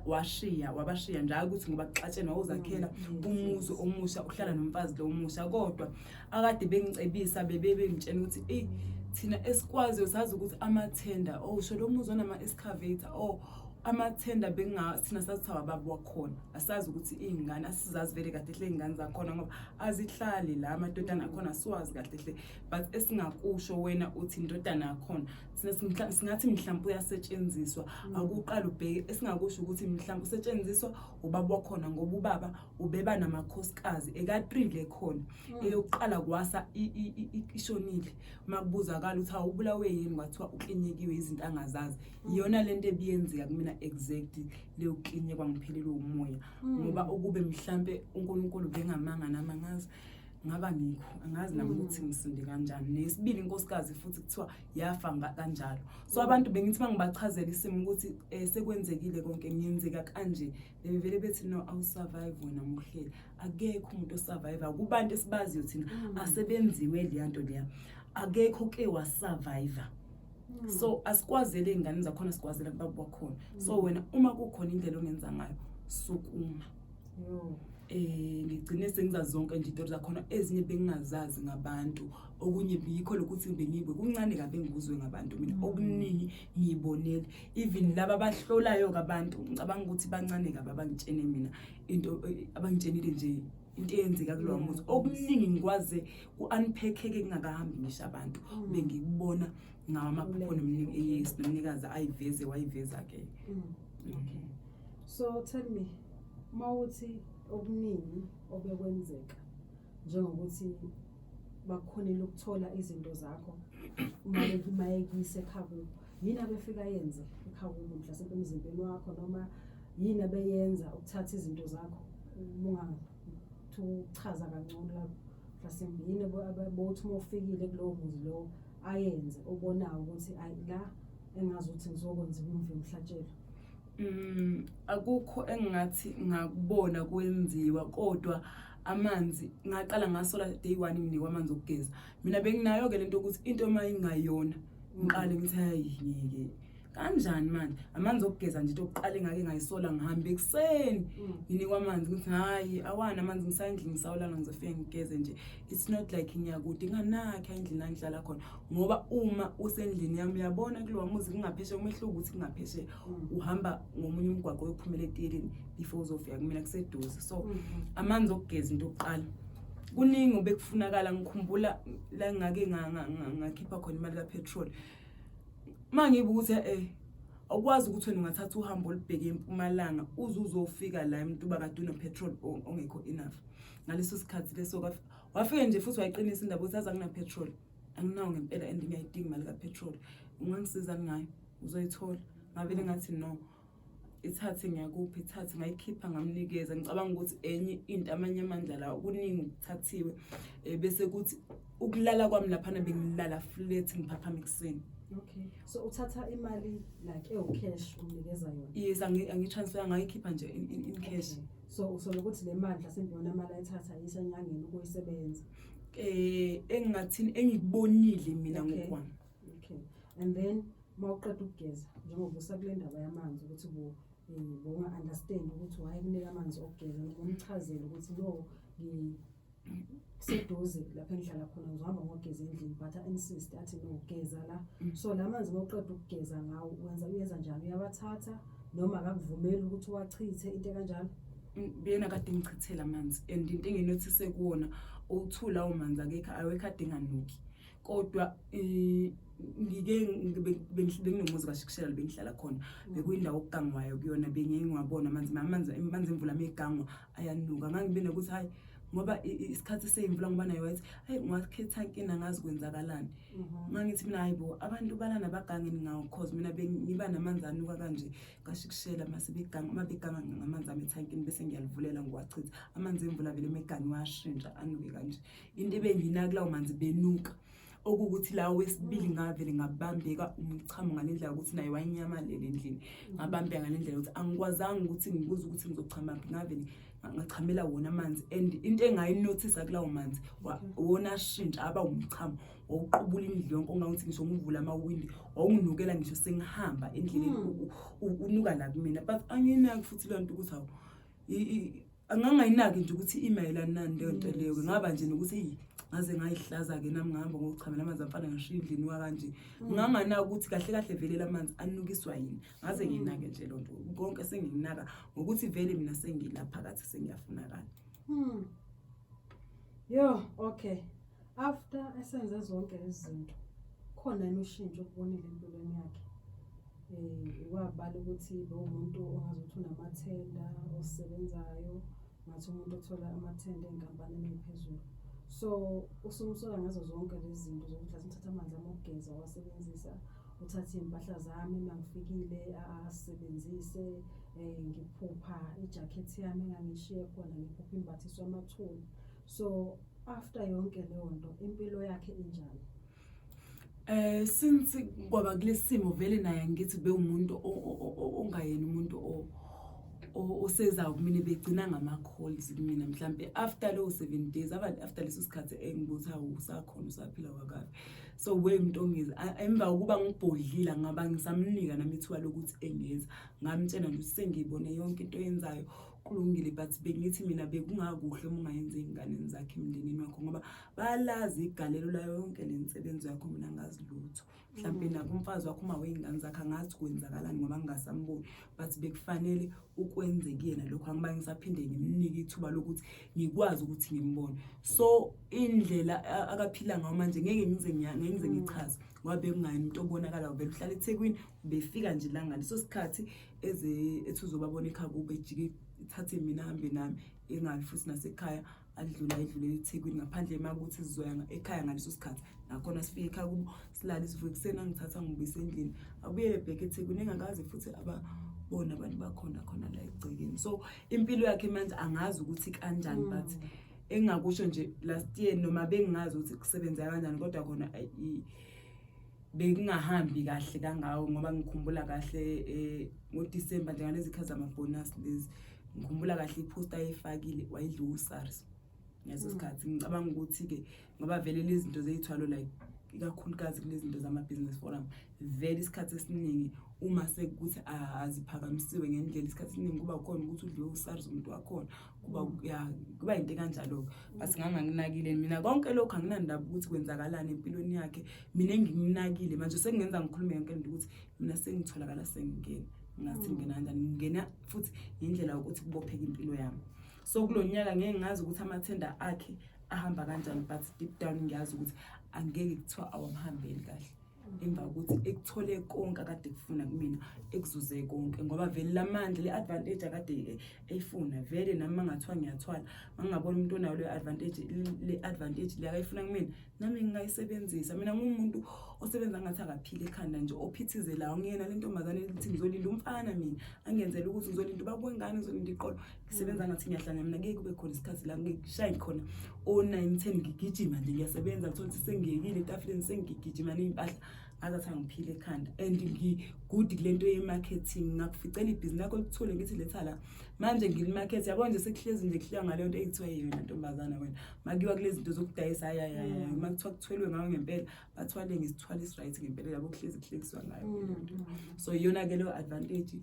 washiya, wabashiya njalo ukuthi ngoba kuxatshene, wawuzakhela umuzi omusha, uhlala nomfazi lo omusha. Kodwa akade bengicebisa, bebe bengitshela ukuthi eyi, thina esikwaziyo sazi ukuthi amathenda, oh sho lo muzi onama-excavator, oh amathenda, benga thina sazi ababa wakhona, asazi ukuthi iy'ngane asizazi vele kahle hle iy'ngane zakhona ngoba azihlali la, amadodana akhona asiwazi kahle hle, but esingakusho wena uthi indodana yakhona, thina singathi mhlawumbe uyasetshenziswa. Akuqala ubheke, esingakusho ukuthi mhlawumbe usetshenziswa ubaba wakhona ngoba ubaba ubeba namakhosikazi eka-3 le khona. Eyokuqala kwasa ishonile, uma kubuzakala ukuthi awubulawe yini, kwathiwa uklinyekiwe izinto angazazi. Iyona lento ebiyenzeka kumina exactly leyo klinyekwa, ngiphelelwe umoya, ngoba ukube mhlambe uNkulunkulu bengamanga nami, angazi ngaba ngikho, angazi nami ukuthi ngisinde kanjani. Nesibili inkosikazi futhi kuthiwa yafa kanjalo. So abantu bengithi mangibachazela isimo ukuthi sekwenzekile konke, ngiyenzeka kanje, bebevele bethi no, awusurvive wena muhleli, akekho umuntu osurvive kubantu esibaziyo thina asebenziwe leya nto leya, akekho ke wasurvive. So asikwazele iy'ngane zakhona, sikwazela kubaba wakhona. So wena uma kukhona indlela ongenza ngayo, sukuma. Yo. Ngigcine sengizazi zonke nje izitori zakhona, ezinye bengingazazi ngabantu, okunye yikho lokuthi bengibe kuncane kabi engikuzwe ngabantu mina, okuningi ngiyibonele. Even laba abahlolayo kabantu, ngicabanga ukuthi bancane kabi abangitshene mina into, abangitshenile nje into eyenzeka kulowa muzi. Okuningi ngikwaze ku-unpackeke kungakahambi ngisho abantu, bengikubona ngawo amaphupho. Ulele, Yes, nomnikazi ayiveze, wayiveza-ke. Okay. So tell me, mawuthi okuningi obekwenzeka Njengokuthi bakhonile ukuthola izinto zakho uma mayekuyise ekhaya kubo. Yini abefika yenze ekhaya kubo, mhlasimpe emzimbeni wakho, noma yini abeyenza ukuthatha izinto zakho? Ungathi uchaza kangcono lapho, mhlasimpe yini bothi uma ufikile kulowo muzi lowo ayenze obonayo ukuthi ayi, la engazi ukuthi ngizokwenza imvi umhlatshelo? Akukho engingathi ngakubona kwenziwa, kodwa amanzi ngaqala ngasola day one nginikwa amanzi okugeza. Mina benginayo-ke lento ukuthi into uma ingayona ngiqale ngithi hayi, ngeke, kanjani manje amanzi okugeza nje. Into yokuqala engake ngayisola, ngihambe ekuseni nginikwa amanzi, ngithi hayi, awana amanzi, ngisayendlini, ngisawulala, ngizofike ngigeze nje. It's not like ngiyakude, nginganakhi endlini la ngihlala khona, ngoba uma usendlini yami uyabona kulowa muzi kungaphesheya, umehluko ukuthi kungaphesheya uhamba ngomunye umgwaqo uyophumela etiyeleni before uzofika kumina, kuseduze. So amanzi okugeza into yokuqala. Kuningi obekufunakala. Ngikhumbula la ngake ngakhipha khona imali kapetrol, uma ngibe ukuthi awukwazi ukuthi wena ungathatha uhambo olubheke empumalanga uze uzofika la eMtuba kade uno-petrol ongekho enough ngaleso sikhathi leso. Wafike nje futhi wayiqinisa indaba ukuthi aze angina-petrol, anginawo ngempela and ngiyayidinga imali kapetrol, ungangisizani ngayo, uzoyithola. Ngavele ngathi no, ithathe, ngiyakuphi, ithathe. Ngayikhipha, ngamnikeza. Ngicabanga ukuthi enye into, amanye amandla lawo, kuningi ukuthathiwe. Bese kuthi ukulala kwami laphana, bengilala flat, ngiphaphama ekuseni. Okay, so uthatha imali like ewu-cash, umnikeza yona? Yes, angitransfer, ngayikhipha nje in cash. Okay. So usola ukuthi le mali mhlasimbe yona mali ayithatha ayisa enyangeni ukuyisebenza? Engingathini, engikubonile mina ngokwami. Okay, and then uma uqeda ukugeza, njengoba usakule ndaba yamanzi, ukuthi bunga-understand ukuthi why kunika amanzi okugeza, noma umchazele ukuthi no, kuseduze lapho engihlala khona, ngizohamba ngogeza endlini, but a-insist athi no, geza la. So la manzi uma uqeda ukugeza ngawo, wenza uyenza njani? Uyawathatha noma akakuvumeli ukuthi uwachithe, into ekanjalo? Buyena kade ngichithela amanzi, and into enginothise kuwona owu-two lawo manzi, akekho, awekho ade enganuki. Kodwa ngike benginomuzi kaShikishela, bengihlala khona, bekuyindawo okugangwayo kuyona, bengiye ngiwabona amanzi emvula megangwa ayanuka. Ngangibe nokuthi hayi, ngoba isikhathi seyimvula, ngoba naye wayethi hayi, ungakhetha nkini, angazi kwenzakalani. Ngangithi mina hayi bo, abantu balana bagangeni ngawo, cause mina bengiba namanzi anuka kanje kaShikishela mase beganga, uma beganga ngamanzi ami ethankini, bese ngiyalivulela ngiwachitha. Amanzi emvula vele megangi washintsha anuke kanje. Into ebengina kulawo manzi benuka, okuwukuthi lawo wesibili ngavele ngabambeka umchamo ngale ndlela yokuthi naye wayenyamalele endlini. Ngabambeka ngale ndlela yokuthi angikwazanga ukuthi ngibuze ukuthi ngizochama phi, ngavele ngachamela wona amanzi. And into engayinothisa kulawo manzi, wona ashintsha aba umchamo, wawuqubula indlu yonke, ongangokuthi ngisho ngivula amawindi wawunginukela, ngisho sengihamba endleleni unuka la kumina. But angiyinaki futhi leyo nto ukuthi hawu, angangayinaki nje ukuthi imayelana nani leyo nto leyo. Ngaba nje nokuthi eyi, ngaze ngayihlaza-ke nami, ngihamba ngochamela amanzi amfana, ngishiya endlini wa kanje. Nganganaki ukuthi kahle kahle vele la manzi anukiswa yini. Ngaze nginake nje loo nto konke sengikunaka ngokuthi vele mina sengila phakathi, sengiyafunakala. Yo, okay. After esenze zonke lezi zinto, khona yini ushintsho okubonile empilweni yakhe? Wabala ukuthi bewumuntu ongazuthi unamathenda osebenzayo, ngathi umuntu othola amathenda ey'nkampanini ey'phezulu. So usumsola ngazo zonke lezi zinto zokuthi mhlawumbe uthatha amanzi ami okugeza wasebenzisa, uthathe iy'mpahla zami uma ngifikile asebenzise, ngiphupha ijakhethi yami engangiyishiye khona, ngiphupha imbathiswa amathuna. So after yonke leyo nto, impilo yakhe injani? Since kwaba kulesimo vele naye ngithi bewumuntu ongayena umuntu osezayo kumina, begcina ngama-calls kumina mhlampe after lowo 7 days, after leso sikhathi engibuthi hawu, usakhona, usaphila wakafi. So we umuntu ongeza emva kokuba ngibhodlile, ngaba ngisamnika nami ithuba lokuthi engeza, ngamtshela nje ukuthi sengiyibone yonke into oyenzayo, kulungile, but bengithi mina bekungakuhle uma ungayenza ey'nganeni zakhe, emndenini wakho, ngoba bayalazi igalelo layo yonke le nsebenzo yakho. Mina ngazi lutho, mhlampe nako umfazi wakho, uma wey'ngane zakhe, angazi kwenzakalani ngoba ngingasamboni, but bekufanele ukwenze kuyena lokho. Angiba ngisaphinde ngimnike ithuba lokuthi ngikwazi ukuthi ngimbone. So indlela akaphila ngayo manje ngeke ngize ngeke ngize ngichaze, ngoba bekungayena umuntu obonakala vele uhlala eThekwini. Befika nje la ngaleso sikhathi eze ethi uzobabona ekhaya kube ejike. Ithathe mina, ahambe nami, engabi futhi nasekhaya, adlula edlulele eThekwini, ngaphandle uma kuthi sizoya ekhaya ngaleso sikhathi. Nakhona sifike ekhaya kubo, silale, sivuke ekuseni, angithatha ngibuyise endlini, abuyele back eThekwini, engakaze futhi ababona abantu bakhona khona la egcekeni. So impilo yakhe manje angazi ukuthi kanjani, but engingakusho nje, last year, noma bengingazi ukuthi kusebenza kanjani, kodwa khona bekungahambi kahle kangako, ngoba ngikhumbula kahle ngoDisemba nje, ngalezi khathi zamabonus lezi, ngikhumbula kahle ipost ayifakile, wayidliwa uSARS ngaleso sikhathi. Ngicabanga ukuthi-ke ngoba vele lezi zinto zey'thwalo, like ikakhulukazi kulezi zinto zama-business forum, vele isikhathi esiningi uma sekuthi aziphakamisiwe ngendlela, isikhathi esiningi kuba khona ukuthi udliwe uSARS umuntu wakhona, kuba ya, kuba into ekanjalo-ke. But ngangakunakile mina konke lokhu, anginandaba ukuthi kwenzakalani empilweni yakhe. Mina engikunakile manje, sekungenza ngikhulume yonke lento, ukuthi mina sengitholakala sengingena, ngathi ngingena kanjani, ngingena futhi ngendlela yokuthi kubopheke impilo yami. So kulo nyaka ngeke ngazi ukuthi amathenda akhe ahamba kanjani, but deep down ngiyazi ukuthi angeke kuthiwa awamhambeli kahle, emva kokuthi ekuthole konke akade kufuna kumina, ekuzuze konke, ngoba vele lamandla, le advantage akade eyifuna vele, nami mangathiwa ngiyathwala, mangingabona umuntu onayo le advantage, le advantage le akayifuna kumina, nami ngingayisebenzisa. Mina ngumuntu osebenza ngathi akaphile ekhanda nje, ophithizelayo. Ngiyena le ntombazane elithi ngizolinda umfana mina angenzela ukuthi ngizolinda ubaba wengane, ngizolinda iqolo. Ngisebenza ngathi ngiyahlanya mina. Ngeke kube khona isikhathi la ngishaye khona o-9 10, ngigijima nje, ngiyasebenza, ngithola ukuthi sengiyekile etafuleni, sengigijima ney'mpahla, ngazathi angiphile ekhanda. And ngi-good kule nto ye-marketing. Ngakuficela ibhizinisi lakho lithule, ngithi letha la, manje ngilimarket, yabo nje. Sekuhlezi nje kuhleka ngaleyo nto ekuthiwa yona ntombazana wena, makuyiwa kulezi zinto zokudayisa, hayi hayi hayi, uma kuthiwa kuthwelwe ngayo ngempela, bathwale ngisithwale isi-right ngempela, yabo, kuhlezi kuhlekiswa ngayo leyo nto. So iyona-ke leyo advantage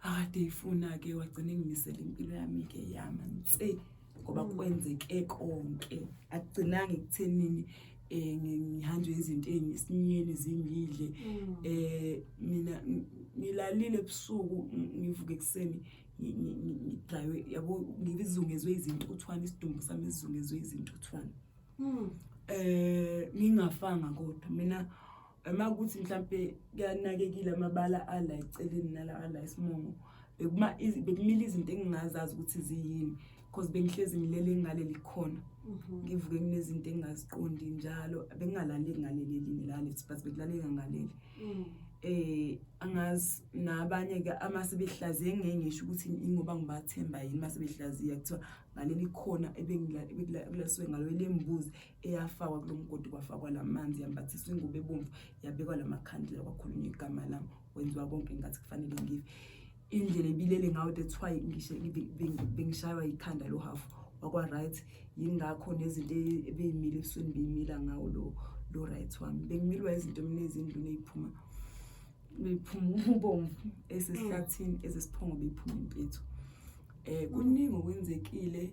akade ifuna-ke, wagcina engimisela impilo yami-ke yama nse, ngoba kwenzeke konke, akugcinanga ekuthenini ngihanjwe izinto ey'sinyeni zingidle. Mina ngilalile ebusuku, ngivuke ekuseni ngidrayiwe, yabo, ngizungezwe izintuthwane, isidumbu sami esizungezwe izintuthwane, ngingafanga. Kodwa mina uma kuthi mhlampe kuyanakekile, amabala ala eceleni nala ala isimongo, bekuma bekumila izinto engingazazi ukuthi ziyini, because bengihlezi ngilele ngaleli khona, ngivuke kunezinto engingaziqondi njalo. Bengingalaleli ngaleli elinye la left, but bekulaleka ngaleli. Angazi nabanye ke ama sebehlaziye, ngeke ngisho ukuthi ingoba ngibathemba yini, mase behlaziya kuthiwa ngaleli khona ebengikulaliswe ngalo lembuzi eyafakwa kulo mgodi, kwafakwa lamanzi, yambathiswa ingubo ebomvu, yabekwa lamakhandlela, kwakhulunywa igama lami, wenziwa konke ngathi kufanele ngife. Indlela ebilele ngayo, that's why ngisho bengishaywa ikhanda lo half wakwa right, yingakho nezinto ebeyimile ebusweni beyimila ngawo lo right wami. Bengimilwa izinto mina ezindlini eyiphuma, beyiphuma ubomvu esesihlathini, ezesiphongo beyiphuma impethu. Kuningi okwenzekile.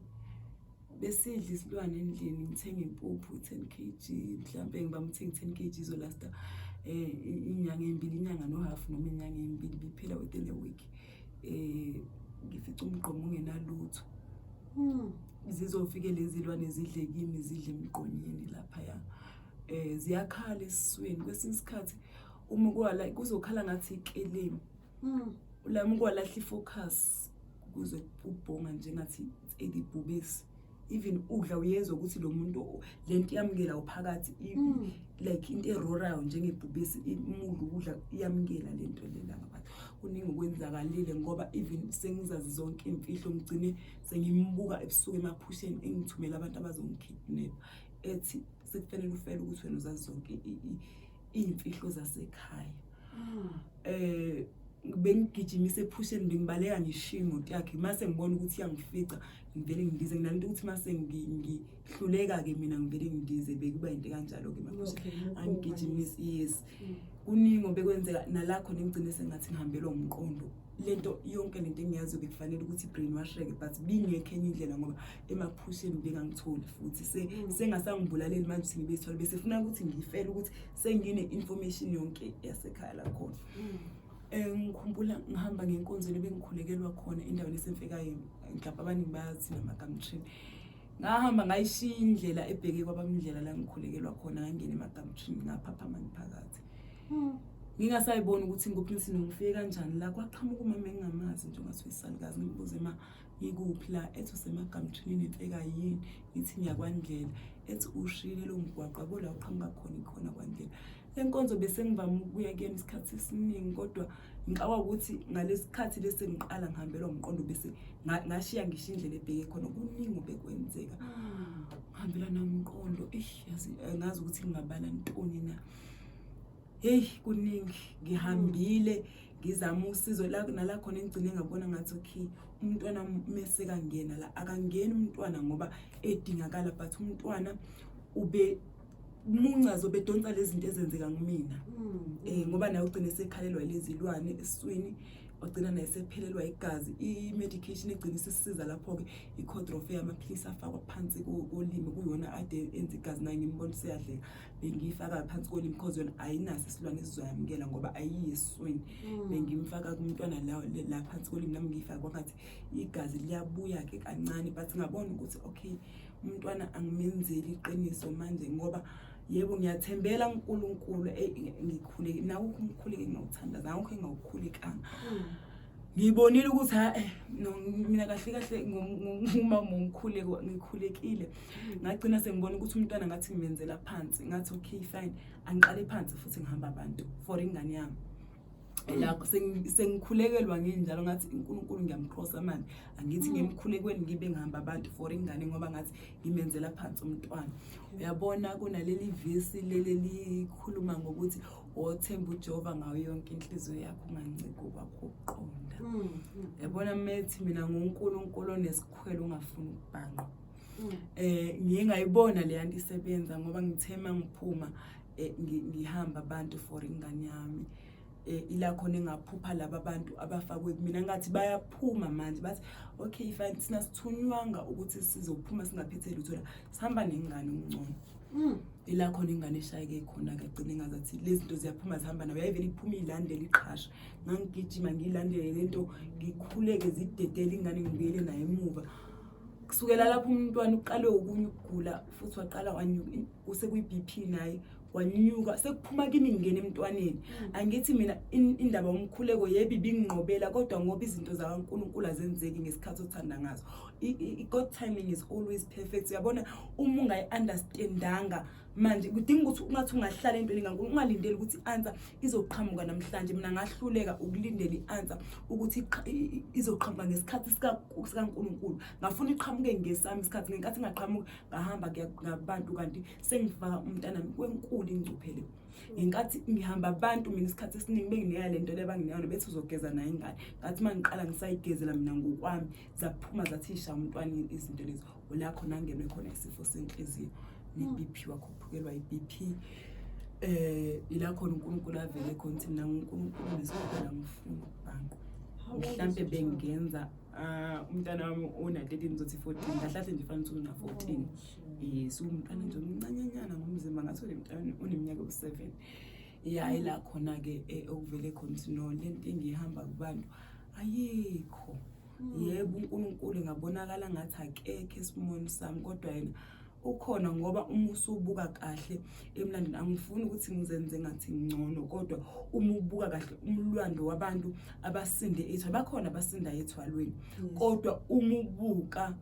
Besidla isilwane endlini, ngithenga impuphu 10 kg, mhlambe ngibamba uthenga 10 kg izolasta inyanga ezimbili, inyanga no-half noma inyanga ezimbili, biphela within a week. Ngifica umgqomo ungenalutho, zizofike lezi zilwane zidle kimi, zidle emgqonyeni laphaya. Ziyakhala esiswini kwesinye isikhathi, uma kwala kuzokhala ngathi ikelemu lami, kwalahla ifocus, kuze kubhonga njengathi elibhubesi. Even udla uyezwa ukuthi lo muntu lento iyamukela uphakathi, like into erorayo njengebhubesi, imudla ukudla, iyamukela lento lela ngaphakathi. Kuningi okwenzakalile, ngoba even sengizazi zonke iy'mfihlo, ngigcine sengimbuka ebusuku emaphusheni, engithumela abantu abazongikidnap, ethi sekufanele ufele ukuthi wena uzazi zonke iy'mfihlo zasekhaya. Bengigijimisa ephusheni, bengibaleka ngishiya imoto yakhe, mase ngibona ukuthi iyangifica, ngivele ngindize. Nginalento ukuthi mase ngihluleka-ke mina, ngivele ngindize. Bekuba into kanjalo-ke emaphusheni, angigijimisi, yes. Kuningi obekwenzeka nala khona, engigcine sengathi ngihambelwa umqondo. Lento yonke, lento engiyaziyo, bekufanele ukuthi i-brainwasheke, but bingekho enye indlela, ngoba emaphusheni bengangitholi futhi sengasangibulaleli manje ukuthi ngibe isithwalo, bese funa ukuthi ngifele ukuthi sengine-information yonke yasekhaya lakhona. Ngikhumbula ngihamba ngenkonzo lebengikhulekelwa khona endaweni esemfekayo, mhlawumbe abaningi bayazi namaGumtree. Ngahamba ngayishiya indlela ebheke kwabamndlela la ngikhulekelwa khona, ngangena emaGumtree, ngaphaphama ngiphakathi. Ngingasayiboni ukuthi ngikuphi, ngithi ngifike kanjani la. Kwaqhamuka umama engingamazi nje, ungathi uyisalukazi. Ngimbuze, "Ma, ngikuphi la?" Ethi, "Usemagamthrini nemfeka yini?" Ngithi, "Ngiyakwandlela." Ethi, "Ushiyile lo mgwaqo, yabo, la uqhamuka khona ikhona kwandlela." Le nkonzo bese ngivame ukuya kuyona isikhathi esiningi, kodwa ngixakwa ukuthi ngalesi khathi lesi ngiqala ngihambelwa umqondo, bese ngashiya ngisho indlela ebheke khona. Kuningi obekwenzeka, ngihambelwa nomqondo. Eish, yazi ngazi ukuthi ngingabala ntoni na. Hey, kuningi. Ngihambile ngizama usizo la nala khona, engigcine ngabona ngathi, okay, umntwana mese kangena la, akangeni umntwana ngoba edingakala, but umntwana ube munca zobedonsa lezi zinto ezenzeka kumina, ngoba naye ugcine sekhalelwa lezi lwane esiswini, wagcina naye sephelelwa igazi. I-medication egcina isisiza lapho-ke i-Codrofe, amaphilisi afakwa phansi kolimi, kuyona ade enza igazi. Naye ngimbona useyadleka, bengiyifaka phansi kolimi because yona ayinaso isilwane esizoyamukela ngoba ayiyi esiswini. Bengimfaka kumntwana la phansi kolimi, nami ngiyifaka, kwangathi igazi liyabuya-ke kancane. But ngabona ukuthi, okay, umntwana angimenzeli iqiniso manje, ngoba yebo, ngiyathembela kuNkulunkulu, ngikhuleke nawukho umkhuleko engawuthandaza, awukho engawukhulekanga. Ngibonile ukuthi ha no, mina kahle kahle ngumama womkhuleko, ngikhulekile. Ngagcina sengibona ukuthi umntwana ngathi ngimenzela phansi. Ngathi, okay, fine, angiqale phansi futhi ngihamba abantu for ingane yami. La sengikhulekelwa nginjalo, ngathi uNkulunkulu ngiyamcrossa manje, angithi ngemkhulekweni ngibe ngihamba abantu for ingane, ngoba ngathi ngimenzela phansi umntwana. Uyabona, kunaleli vesi leli likhuluma ngokuthi wothemba uJehova ngayo yonke inhliziyo yakho, unganciki kwakho ukuqonda. Yabona, methi mina nguNkulunkulu onesikhwelo, ungafuni ukubhanqa. Ngiye ngayibona le yanto isebenza, ngoba ngithe mangiphuma ngihamba abantu for ingane yami, ila khona engaphupha laba abantu abafakwe kumina, ngathi bayaphuma manje, bathi, okay, fine, thina sithunywanga ukuthi sizophuma singaphethe lutho la, sihamba nengane ungcono. Ila khona ingane eshayeke khona, kagcine ngazathi lezi zinto ziyaphuma, zihamba nayo, yayivele iphuma iyilandele iqhasha. Ngangigijima ngiyilandele lento, ngikhuleke, zidedele ingane, ngibuyele nayo emuva. Kusukela lapho umntwana uqale okunye ukugula futhi, waqala wanyuka, usekuyi-BP naye, wanyuka, sekuphuma kimi ngingena emntwaneni. Angithi mina indaba yomkhuleko yebo ibinginqobela, kodwa ngoba izinto zakaNkulunkulu azenzeki ngesikhathi othanda ngazo. God timing is always perfect. Uyabona, uma ungayi-understandanga manje, kudinga ukuthi ungathi ungahlala entweni kaNkulunkulu, ungalindeli ukuthi i-answer izoqhamuka namhlanje. Mina ngahluleka ukulindela i-answer ukuthi izoqhamuka ngesikhathi sikaNkulunkulu. Ngafuna iqhamuke ngesami isikhathi. Ngenkathi ingaqhamuki, ngahamba ngabantu, kanti sengifaka umntanami kwenkulu ingcuphe le. Ngenkathi ngihamba abantu, mina isikhathi esiningi benginika le nto le banginika yona, bethi uzogeza nayo ingane. Ngathi uma ngiqala ngisayigezela mina ngokwami, zaphuma zathi isha umntwana izinto lezo. La khona angenwe khona isifo senhliziyo ne-BP, wakhuphukelwa i-BP. Ila khona uNkulunkulu avele khona ukuthi mina nguNkulunkulu nesikhwela, ngifuna ukubhanqa. Mhlampe bengenza, ah, umntana wami una-13, ngizothi 14 kahle kahle nje, fanele ukuthi una-14. Yes, umntwana nje omncanyanyana ngomzimba, ngathi unemntwana oneminyaka ewu-7. Ya, ila khona-ke okuvele khona ukuthi no, le nto engihamba kubantu ayikho. Yebo, uNkulunkulu engabonakala ngathi akekho esimweni sami, kodwa yena ukhona, ngoba uma usubuka kahle emlandweni, angifuni ukuthi ngizenze ngathi ngcono, kodwa uma ubuka kahle umlando wabantu abasinde ethwa, bakhona abasinda ethwalweni. Kodwa uma ubuka,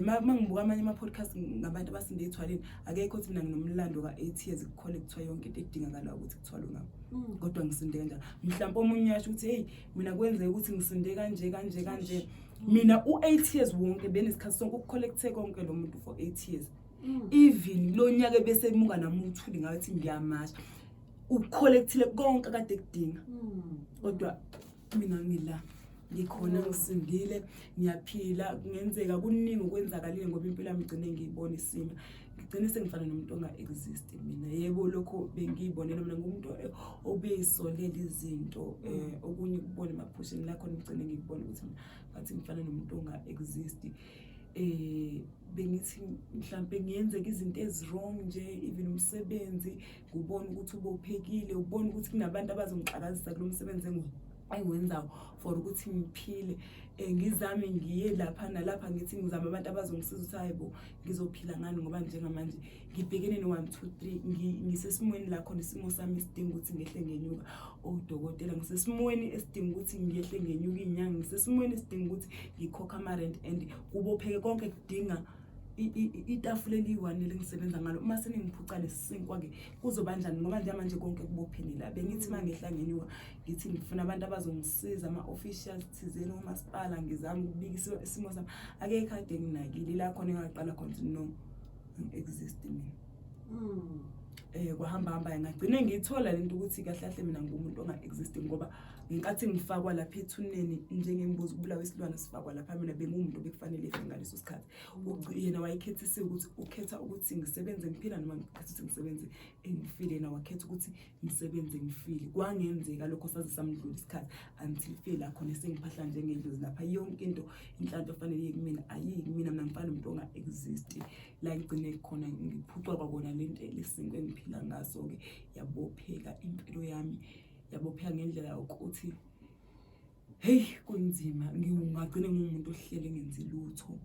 mangibuka amanye ama-podcast ngabantu abasinde ethwaleni, akekho othi mina nginomlando ka-8 years kucollectwa yonke into edingakalayo ukuthi kuthwalwe ngabo, kodwa ngisinde kanjani. Mhlawumpe omunye uyasho ukuthi, hey, mina kwenzeka ukuthi ngisinde kanje kanje kanje. Mina u-8 years wonke benesikhathi sonke ukucollecte konke lo muntu for 8 years. Even lo nyaka bese emuka nami uthuli, ngathi ngiyamasha, ucollectile konke akade kudinga. Kodwa mina ngila, ngikhona, ngisindile, ngiyaphila. Kungenzeka kuningi okwenzakalile, ngoba impilo yami igcine ngiyibona isima, ngigcine sengifana nomuntu onga-exist mina. Yebo, lokho bengiyibonela mina ngumuntu obeyisolela izinto, okunye kubona emaphusheni lakho, ngigcine ngikubona ukuthi mina ngathi ngifana nomuntu onga-exist. Bengithi mhlampe ngiyenzeka izinto ezi-wrong nje, even umsebenzi ngubona ukuthi ubophekile, ubona ukuthi kunabantu abazongixakazisa kulo msebenzi. Engiwenzayo for ukuthi ngiphile ngizame ngiye lapha nalapha, ngithi ngizama abantu abazongisiza ukuthi hayi bo, ngizophila ngani, ngoba njengamanje ngibhekene no-1 2 3, ngisesimweni la khona isimo sami esidinga ukuthi ngehle ngenyuka odokotela, ngisesimweni esidinga ukuthi ngiyehle ngenyuka iy'nyanga, ngisesimweni esidinga ukuthi ngikhokhe ama-rent and kubopheke konke, kudinga itafula eliyi-one elengisebenza ngalo. Uma seningiphuca lesi sinkwa-ke kuzoba njani? Ngoba njengamanje konke kubophene la. Bengithi uma ngehla ngenyuka ngithi ngifuna abantu abazongisiza, ama-officials thizeni, omasipala, ngizame ukubika isimo sami, akekho kade nginakile. Ila khona engaqala khona ukuthi no, angi-exist mina. Kwahamba hamba, ngagcine ngiyithola lento ukuthi kahle kahle mina ngumuntu onga-exist, ngoba ngenkathi ngifakwa lapha ethuneni njengembuzi kubulawa isilwane sifakwa lapha, mina bengumuntu obekufanele efe ngaleso sikhathi. Yena wayekhethisiwe ukuthi ukhetha ukuthi ngisebenze ngiphila noma ngikhetha ukuthi ngisebenze engifile. Yena wakhetha ukuthi ngisebenze ngifile. Kwangenzeka lokho saze samdlula isikhathi until fike la khona esengiphahla njengedlozi lapha, yonke into inhlanhla ofanele iye kumina ayiyi kumina. Mina ngifana nomuntu onga-exist. La ngigcine khona ngiphucwa kwakona lento lesinkwa engiphila ngaso-ke, yabopheka impilo yami, yabopheka ngendlela yokuthi heyi, kunzima. Ngingagcine ngiwumuntu ohlele ngenzi lutho.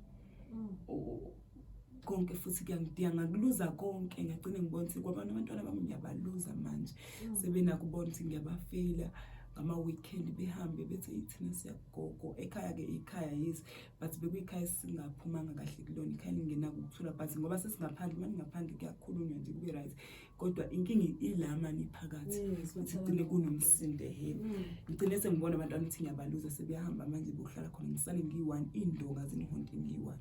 Konke futhi kuyangidinga, ngakuluza konke. Ngagcine ngibona ukuthi kwabanye abantwana bami ngiyabaluza manje, sebenakho ubona ukuthi ngiyabafeyila. Ngama-weekend behambe bethi thina siyagogo ekhaya-ke. Ikhaya, yes, but bekuyikhaya esingaphumanga kahle kulona, ikhaya elingenako ukuthula, but ngoba sesingaphandle, mani ngaphandle kuyakhulunywa nje kube right, kodwa inkinga ila mani phakathi ukuthi kugcine kunomsindo eheni. Ngigcine sengibona abantwana ukuthi ngiyabaluza, sebeyahamba manje bokuhlala khona, ngisale ngiyi-one, iy'ndonga zingihonte ngiyi-one.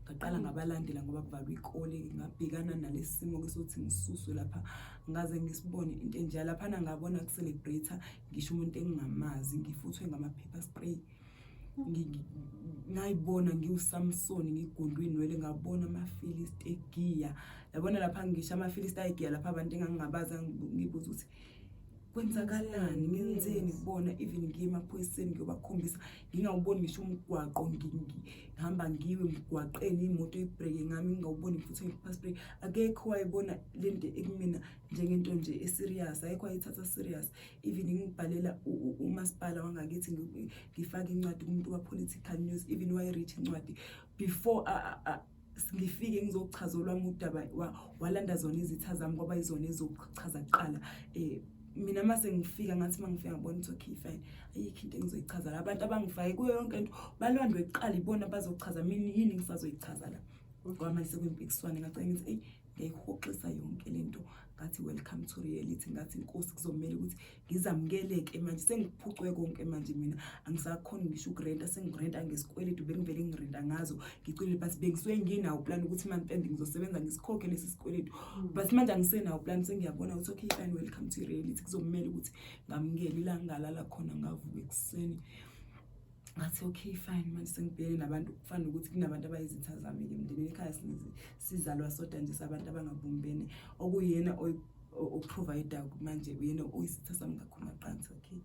Ngaqala ngabalandela ngoba kuvalwe ikole, ngabhekana nalesi simo-ke sokuthi ngisuswe lapha, ngaze ngisibone into enjalo laphana. Ngabona ku-celebrate ngisho umuntu engingamazi, ngifuthwe ngama-pepper spray. Ngayibona ngiwuSamsoni ngigundwe inwele, ngabona amaFilisti egiya, yabona lapha ngisho amaFilisti ayigiya lapha, abantu engangingabazi. Ngibuza ukuthi kwenzakalani, ngenzeni kubona. Even ngiye emaphoyiseni ngiyobakhombisa, ngingawuboni ngisho umgwaqo, ngihamba ngiwe emgwaqeni, imoto ibhreke ngami, ngingawuboni futhi ngi-pepper spray. Akekho wayebona lento ekumina njengento nje e-serious, ayikho ayithatha serious. Even ngibhalela umasipala wangakithi, ngifake incwadi kumuntu wa-political news, even wayi-reach incwadi before ngifike ngizochaza olwami udaba, walanda zona izitha zami kwaba yizona ezochaza kuqala. Mina mase ngifika, ngathi uma ngifika ngibona ukuthi okay fine, ayikho into engizoyichaza la. Abantu abangifake kuyo yonke into balwandwe kuqala, ibona bazochaza, mina yini ngisazoyichaza la? Ngoba manje sekuyimpikiswane. Ngacela ngithi eyi, ngiyayihoxisa yonke lento. Ngathi welcome to reality. Ngathi inkosi, kuzomela ukuthi ngizamukeleke manje, sengiphucwe konke manje. Mina angisakhoni ngisho ukurenta, sengirenta ngesikweletu, bengivele ngirenta ngazo ngicwile, but bengisuke nginawo plan ukuthi month end ngizosebenza ngisikhokhe lesi sikweletu, but manje angisenawo plan. Sengiyabona ukuthi okay fine, welcome to reality, kuzomela ukuthi ngamukele. Ila ngalala khona, ngavuka ekuseni, ngathi okay fine, manje sengibhekene nabantu kufana nokuthi kunabantu abayizitha zami-ke emndenini ekhaya. Sizalwa sodwa nje, sabantu abangabumbene, okuyena o-provide manje uyena oyisitha sami kakhulu. Ngaqala ngithi okay,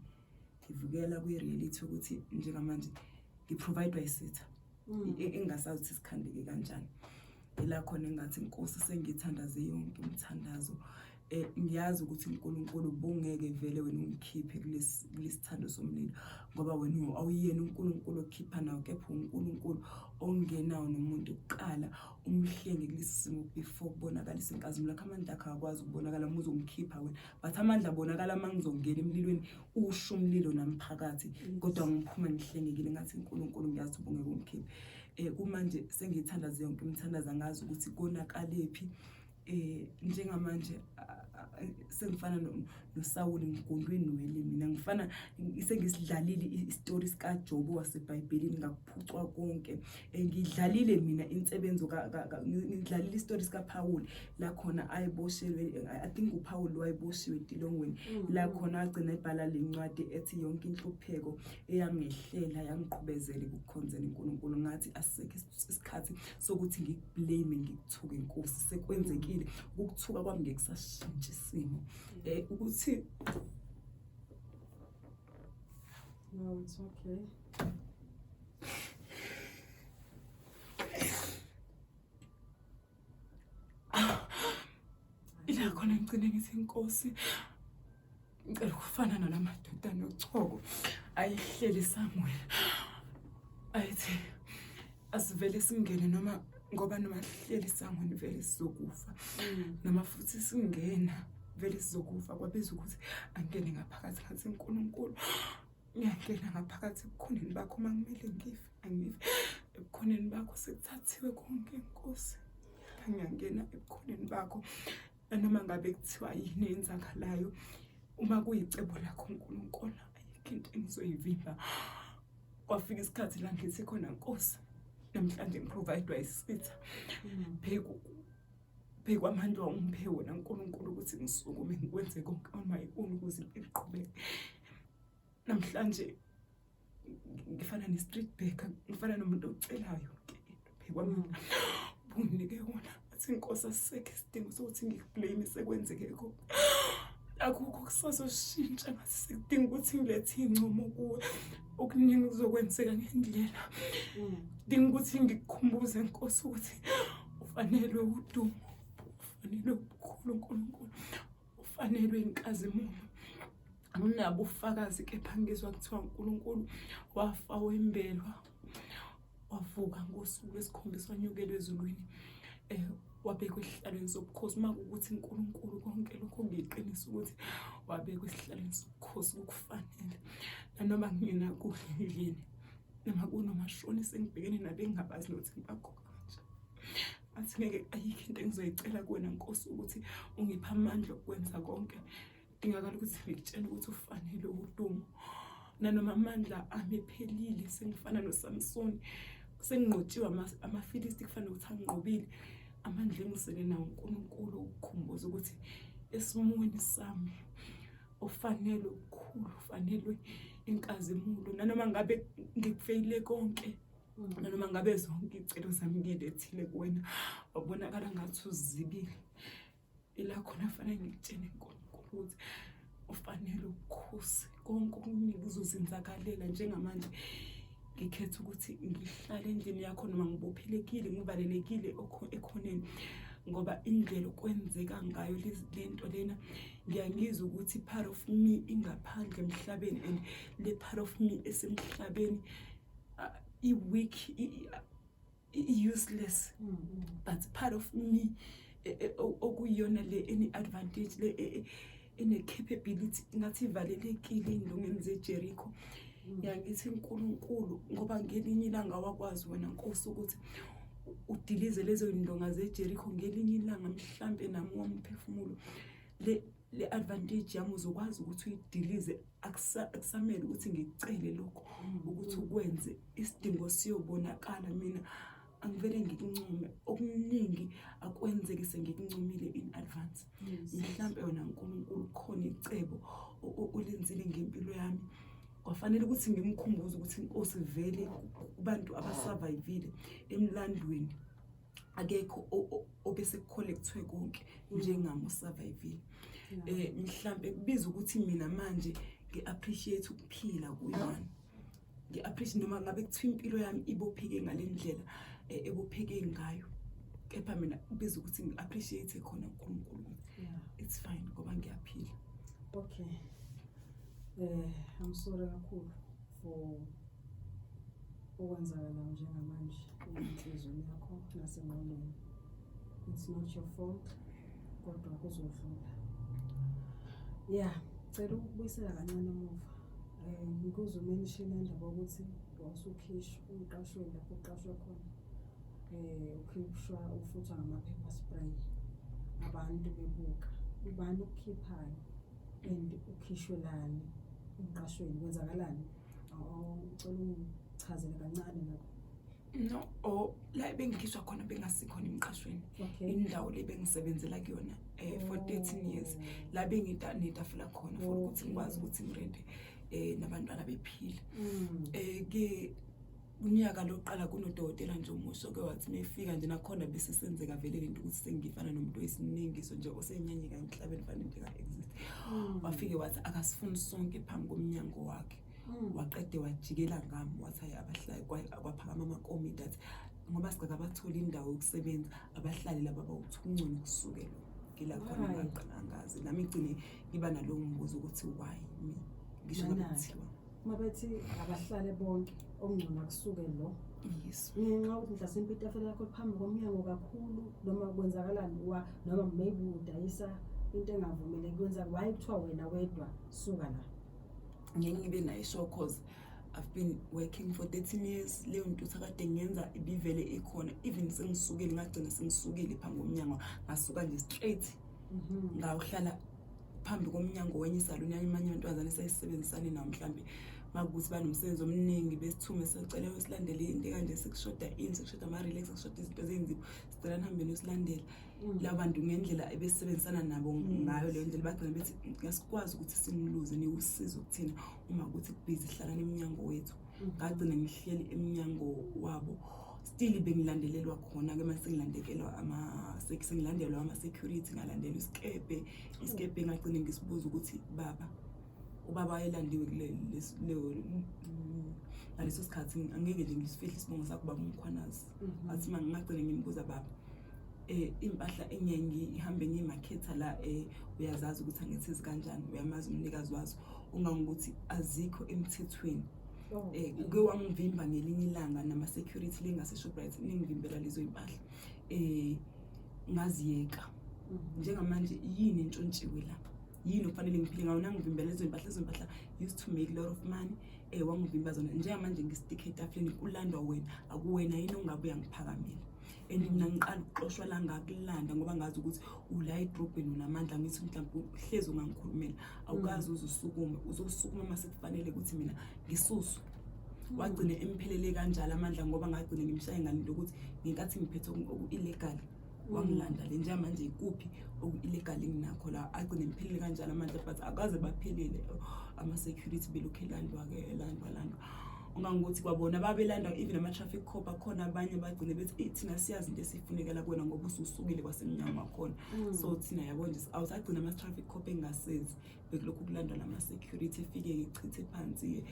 ngivukela kwi-reality ukuthi njengamanje ngi-provide isitha engingasazi ukuthi sikhandeke kanjani. Ila khona engathi inkosi, sengiyithandaze yonke imithandazo, ngiyazi ukuthi uNkulunkulu bungeke vele wena ungikhiphe kulesi kulesithando somlilo, ngoba wena awuyena uNkulunkulu okhipha nawo, kepha uNkulunkulu ongenawo nomuntu kuqala umhlenge kulesi simo before kubonakalisa inkazimulo yakho. Amandla akho akwazi ukubonakala uma uzongikhipha wena, but amandla abonakala uma ngizongena emlilweni, usho umlilo nami phakathi, kodwa ngiphuma ngihlengekile. Ngathi uNkulunkulu, ngiyazi ubungeke ungikhiphe. Kumanje sengiyithandaze yonke imithandazo, angazi ukuthi konakalепhi. Njengamanje sengifana noSawuli, ngigundwe inwele mina, ngifana sengisidlalile isitori sikaJobe waseBhayibhelini, ngakuphucwa konke. Ngidlalile mina insebenzo, ngidlalile isitori sikaPaul la khona ayiboshelwe, I think uPaul wayeboshiwe etilongweni, la khona agcina ebhala le ncwadi ethi yonke inhlupheko eyangehlela yangiqhubezela ekukhonzeni uNkulunkulu. Ngathi asisekho isikhathi sokuthi ngiku-blame, ngikuthuke inkosi, sekwenzekile. Ukuthuka kwami ngeke kusashintsha isimo, ukuthi No, it's okay. Ila khona ngigcine ngithi inkosi, Ngicela ukufana nalamadoda nochoko ayihleli esangweni ayithi asivele singene noma ngoba noma sihleli esangweni vele sizokufa. Noma futhi singena vele sizokufa. Kwabiza ukuthi angene ngaphakathi, ngathi uNkulunkulu ngiyangena ngaphakathi ebukhoneni bakho, uma kumele ngife angife ebukhoneni bakho, sekuthathiwe konke Nkosi, ngiyangena ebukhoneni bakho. Nanoma ngabe kuthiwa yini eyenzakalayo, uma kuyicebo lakho uNkulunkulu, ayikho into engizoyivimba. Kwafika isikhathi la ngithi khona, Nkosi, namhlanje ngi-provide-wa isitha phezu kwamandla ongiphe wona uNkulunkulu ukuthi ngisukume ngikwenze konke on my own ukuze impilo iqhubeke. Namhlanje ngifana ne-street beggar, ngifana nomuntu ocelayo yonke into phezu kwamandla bunginike wona. Athi Nkosi, asisekho isidingo sokuthi ngiku-blame, sekwenzeke konke, akukho kusazoshintsha. Ngathi sekudinga ukuthi ngilethe iy'ncomo kuwe, okuningi kuzokwenzeka ngendlela. Dinga ukuthi ngikukhumbuze Nkosi ukuthi ufanelwe udumo, ufanelwe ubukhulu uNkulunkulu, ufanelwe inkazimulo. Anginabo ubufakazi, kepha ngizwa kuthiwa uNkulunkulu wafa, wembelwa, wavuka ngosuku lwesikhombisa, wanyukelwa ezulwini, wabekwa esihlalweni sobukhosi. Uma kuwukuthi uNkulunkulu konke lokho kuyiqiniso ukuthi wabekwa esihlalweni sobukhosi, kukufanele. Nanoma ngingenakudla endlini, noma kunomashonisa engibhekene nabo engingabazi nokuthi ngibakhokha kanjani, athi ngeke, ayikho into engizoyicela kuwena Nkosi ukuthi ungiphe amandla okukwenza konke. Dingakala ukuthi ngikutshele ukuthi ufanele udumo, nanoma amandla ami ephelile, sengifana noSamsoni, senginqotshiwe amaFilisti, kufanele ukuthi anginqobile, amandla engisele nawo uNkulunkulu ukukhumbuza ukuthi esimweni sami ufanelwe ukukhulu, ufanelwe inkazimulo. Nanoma ngabe ngikufeyile konke, nanoma ngabe zonke iy'celo zami ngiyilethile kuwena, wabonakala ngathi uzibile, ila khona fanele ngikutshele uNkulunkulu ukuthi ufanele ubukhosi, konke okuningi kuzozenzakalela. Njengamanje ngikhetha ukuthi ngihlale endlini yakho noma ngibophelekile, ngivalelekile ekhoneni, ngoba indlela okwenzeka ngayo lento lena, ngiyangizwa ukuthi part of me ingaphandle emhlabeni, and le part of me esemhlabeni i-weak, i-useless, but part of me okuyiyona le ene-advantage, le ene-capability, ngathi ivalelekile ey'ndongeni zeJericho. Yangithi uNkulunkulu, ngoba ngelinye ilanga wakwazi wena Nkosi ukuthi udilize lezo y'ndonga zeJericho, ngelinye ilanga mhlampe nami wamphefumulo le advantage yami uzokwazi ukuthi uyidilize. Akusamele ukuthi ngikucele lokho ukuthi ukwenze, isidingo siyobonakala. Mina angivele ngikuncome, okuningi akwenzeki sengikuncomile in advance. Mhlampe wena uNkulunkulu kukhona icebo olenzile ngempilo yami, kwafanele ukuthi ngimkhumbuze ukuthi inkosi vele kubantu aba-survive-ile emlandweni akekho obese ku-collect-we konke njengami o-survive-ile. Mhlambe kubiza ukuthi mina manje ngi-appreciate ukuphila kuyona, ngi-appreciate noma ngabe kuthiwa impilo yami ibopheke ngale ndlela ebopheke ngayo, kepha mina kubiza ukuthi ngi-appreciate khona uNkulunkulu. It's fine ngoba ngiyaphila. Okay. I'm sorry kakhulu for okwenzakalayo njengamanje enhliziyweni yakho nasengqondweni. It's not your fault, kodwa kuzodlula. Yeah, cela ukubuyisela kancane emuva. Ngikuzwe u-mention indaba yokuthi wawusukhishwa emqashweni lapho uqashwe khona. Ukhishwa ufuthwa ngama-pepper spray, abantu bebuka. Ubani okukhiphayo and ukhishwelani emqashweni? Kwenzakalani? Ngicela ungichazele kancane lapho. No, oh, la bengikhishwa khona bengasikhona emqashweni. Indawo le bengisebenzela kuyona for 13 years, la bengita netafula khona for ukuthi ngikwazi ukuthi ngirente nabantwana bephila. Ke unyaka lokuqala kunodokotela nje omusha oke wathi mefika nje, nakhona bese senzeka vele lento ukuthi sengifana nomuntu oyisiningiso nje osenyanyeka emhlabeni, fanele nje ka-exist. Wafike wathi akasifuni sonke phambi komnyango wakhe. Waqede wajikela ngami wathi hayi, abahlali. Kwaphakama amakomiti athi ngoba sicakabatholi indawo yokusebenza, abahlali laba bawuthi kungcono kusuke lo. Ngila khona. Why? Angazi nami, ngigcine ngiba nalowo mbuzo ukuthi why me, ngisho ngabe Manake. kuthiwa Uma bethi abahlale bonke, okungcono akusuke lo. Yes. Ngenxa yokuthi mhlasimpe itafula lakho liphambi komnyango kakhulu, noma kwenzakalani wa, noma maybe udayisa into engavumeleki, kwenza why kuthiwa wena wedwa suka la? Ngeke ngibe nayo sure, cause I've been working for 13 years. Leyo ntuthu akade ngiyenza ibivele ikhona even sengisukile. Ngagcina sengisukile phambi komnyango, ngasuka nje straight, ngawuhlala phambi komnyango wenye isaluni yamanye amantombazane esayisebenzisane nawo. Mhlambe makuthi banomsebenzi omningi, besithume, sicela silandele into kanje, sekushoda ini, sekushoda ama-relax, sekushoda izinto ezinzima, sicela nihambe niyosilandela. Labo bantu, ngendlela ebesisebenzisana nabo ngayo, leyo ndlela bagcina bethi ngasikwazi ukuthi siniluze, niwusizo kuthina. Uma kuthi kubhizi, hlalani emnyango wethu. Ngagcina ngihleli emnyango wabo, still bengilandelelwa khona-ke. Mase sengilandelwa ama-security, ngalandelwa isikebhe. Isikebhe ngagcine ngisibuza ukuthi baba, ubaba wayelandiwe ngaleso sikhathi. Angeke nje ngisifihle isibongo sakho, baba uMkhwanazi. Athi uma ngingagcine ngimbuza, baba, impahla engiye ngihambe ngiyimakhetha la, uyazazi ukuthi angithi kanjani, uyamazi umnikazi wazo, ungangokuthi azikho emthethweni. Uke wangivimba ngelinye ilanga nama-security lengase-Shoprite, ningivimbela lezo impahla, ngaziyeka. Njengamanje yini entshontshiwe la? Yini okufanele ngiphile ngayo? Nangivimbela lezo mpahla, lezo mpahla used to make a lot of money. Wangivimba zona, njengamanje ngistikhe etafuleni, kulandwa wena, akuwena yini ongabe uyangiphakamela? And mina ngiqala ukuxoshwa la, ngakulanda ngoba ngazi ukuthi ula edrobheni, unamandla. Ngithi mhlawumbe uhlezi ungangikhulumela, awukazi uze usukume, uzosukuma uma sekufanele ukuthi mina ngisuswe. Wagcine emphelele kanjalo amandla, ngoba ngagcine ngimshaye ngalento ukuthi ngenkathi ngiphethe oku-illegal, wangilanda le. Njengamanje ikuphi oku-illegal enginakho la? Agcine emphelele kanjalo amandla, but akaze baphelele ama-security, belokhu elandwa-ke, elandwa, landwa, ungangokuthi kwabona babelandwa, even ama-traffic cop akhona. Abanye bagcine bethi, "Eh, thina siyazi into esiyifunekela kuwena ngoba ususukile kwasemnyango wakhona." So thina, yabo nje, awusagcina ama-traffic cop engasezi, bekulokhu kulandwa lama-security, efike-ke echithe phansi-ke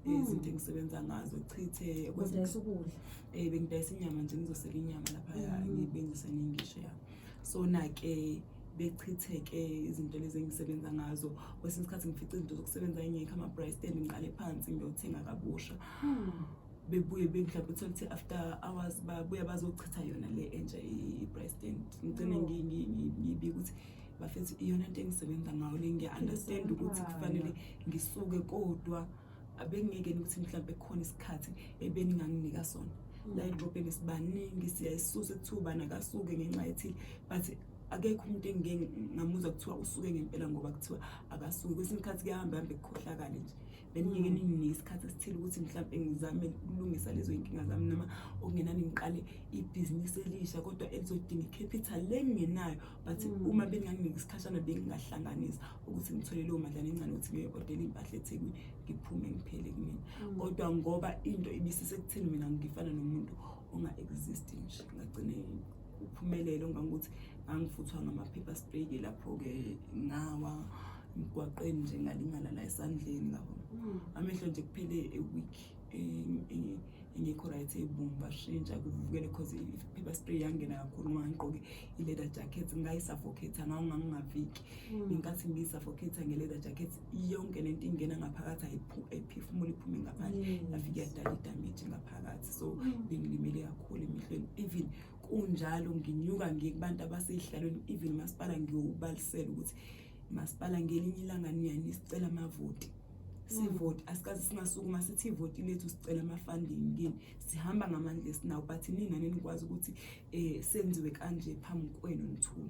izinto engisebenza ngazo, chithe. Udayisa ukudla? Bengidayisa inyama nje, ngizosela inyama laphaya. Bengizosela ya. So na-ke bechithe-ke izinto lezi engisebenza ngazo. Kwesinye isikhathi ngifice izinto zokusebenza engekho, ama-braai stand, ngiqale phansi ngiyothenga kabusha. Bebuye mhlawumbe uthole ukuthi after hours babuya bazochitha yona le entsha i-braai stand. Ngigcine ngibike ukuthi bafethu, iyona nto engisebenza ngayo le, ngiya-understand ukuthi kufanele ngisuke, kodwa abengeke ukuthi mhlawumbe kukhona isikhathi ebeninganginika sona la edrobheni. Sibaningi, siyayisusa kuthiwa ubani akasuke ngenxa ethile, but akekho umuntu engike ngamuzwa kuthiwa usuke ngempela ngoba kuthiwa akasuke. Kwesinye isikhathi kuyahamba hambe kukhohlakale nje. Beningeke ninginike isikhathi esithile ukuthi mhlawumbe ngizame ukulungisa lezo y'nkinga zami, noma okungenani ngiqale ibhizinisi elisha, kodwa elizodinga i-capital le ngingenayo, but uma benginganginika isikhashana, bengingahlanganisa ukuthi ngithole leyo madlana encane ukuthi ngiyo-odela iy'mpahla eThekwini, ngiphume ngiphele kumina. Kodwa ngoba into ibisisekutheni mina ngifana nomuntu onga-exist nje, ngagcine uphumelele ongangokuthi ngangifuthwa ngama-pepper spray-ke lapho-ke, ngawa emgwaqeni nje, ngalimala la esandleni, ngabo amehlo nje. Kuphele a week engekho right, ebomvu, ashintsha kuvukele, cause i-pepper spray yangena kakhulu ngoba ngigqoke i-leather jacket, ngayisuffocate ngawo, ngangingaviki. Ngenkathi ngiyisuffocate nge-leather jacket, yonke lento ingena ngaphakathi, ayiphefumula, iphume ngaphandle. Yafike yadala idamage ngaphakathi, so bengilimele kakhulu emehlweni. Even kunjalo, nginyuka ngiye kubantu abasey'hlalweni, even masipala, ngiyowubalisela ukuthi masipala, ngelinye ilanga niyanisicela amavoti, sivoti, asikaze singasukuma sithi ivoti lethu, sicela ama-funding kini, sihamba ngamandla esinawo, but nina nenikwazi ukuthi senziwe kanje phambi kwenu, nithule.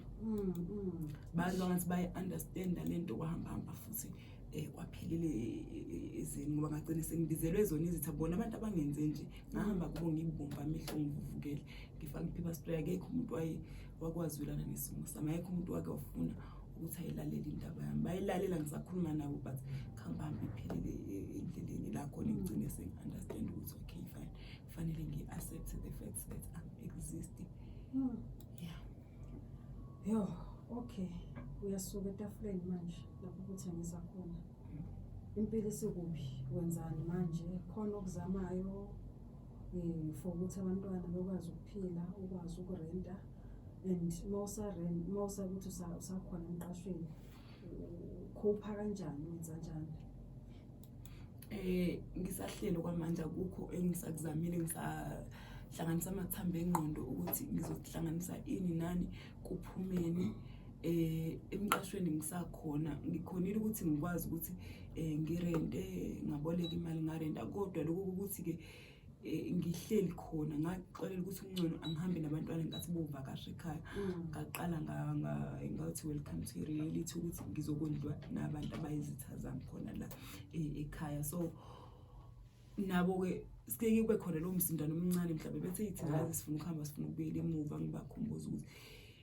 Bazwa ngathi bayi-understanda le nto. Kwahamba hamba futhi kwaphelele ezeni, ngoba ngagcine sengibizelwe zona izitha, bona abantu abangenze nje. Ngahamba kubo ngibomba amehlo, ngivuvukele, ngifake i-pepper spray. Akekho umuntu waye wakwazwelana nesimo sami, akekho umuntu wake wafuna ukuthi ayilalele indaba yami. Bayilalela ngisakhuluma nabo, but kuhamba hamba iphelele endleleni. La khona ngigcine sengi-understand ukuthi okay, fine, kufanele ngi-accept the fact that I'm existing. Yeah. Yo, okay. Uyasuka etafuleni manje lapho ubuthengisa khona. Impilo isikuphi? Wenzani manje? Khona okuzamayo for ukuthi abantwana bekwazi ukuphila, ukwazi ukurenta? And mawusakuthi usakhona emqashweni, ukhopha kanjani, wenza njani? Ngisahleli kwamanje, akukho engisakuzamile, ngisahlanganisa amathambo engqondo ukuthi ngizohlanganisa ini nani kuphumeni. Emqashweni ngisakhona, ngikhonile ukuthi ngikwazi ukuthi ngirente, ngaboleka imali ngarenta, kodwa lokhu ukuthi-ke ngihleli khona ngaxolela ukuthi kungcono angihambe nabantwana ngenkathi bovakasha ekhaya. Ngaqala ngathi welcome to reality ukuthi ngizokondliwa nabantu abayizitha zami khona la ekhaya. So nabo-ke sike kube khona lowo msindano omncane, mhlawumbe bethe thina yazi sifuna ukuhamba, sifuna ukubuyela emuva. Ngibakhumbuza ukuthi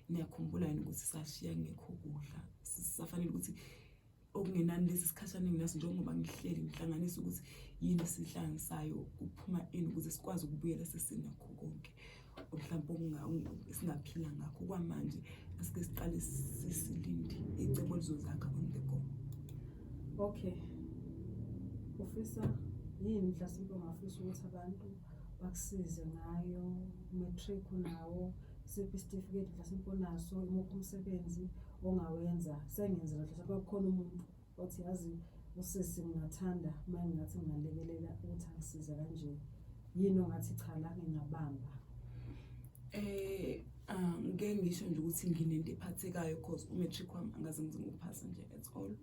niyakhumbula yini ukuthi sashiya ngekho kudla, sisafanele ukuthi okungenani lesi sikhashana enginaso njengoba ngihleli ngihlanganisa ukuthi yini esihlanganisayo, kuphuma ini ukuze sikwazi ukubuyela sesinakho konke mhlawumbe esingaphila ngakho. Kwamanje asike siqale sisilinde, icebo lizozakha on the go. Okay, ufisa yini mhlasimpe ongafisa ukuthi abantu bakusize ngayo? Matric unawo, siphi isitifiketi mhlasimpe onaso? Imuphi umsebenzi ongawenza? Sengenzela mhlasimpe kukhona umuntu othi, yazi usisi, ngingathanda uma ngingathi ngingalekelela ukuthi angisize kanje, yini ongathi cha, la ngingabamba? Ngeke ngisho nje ukuthi nginento ephathekayo, cause umatric wami angaze ngize ngiwuphase nje at all.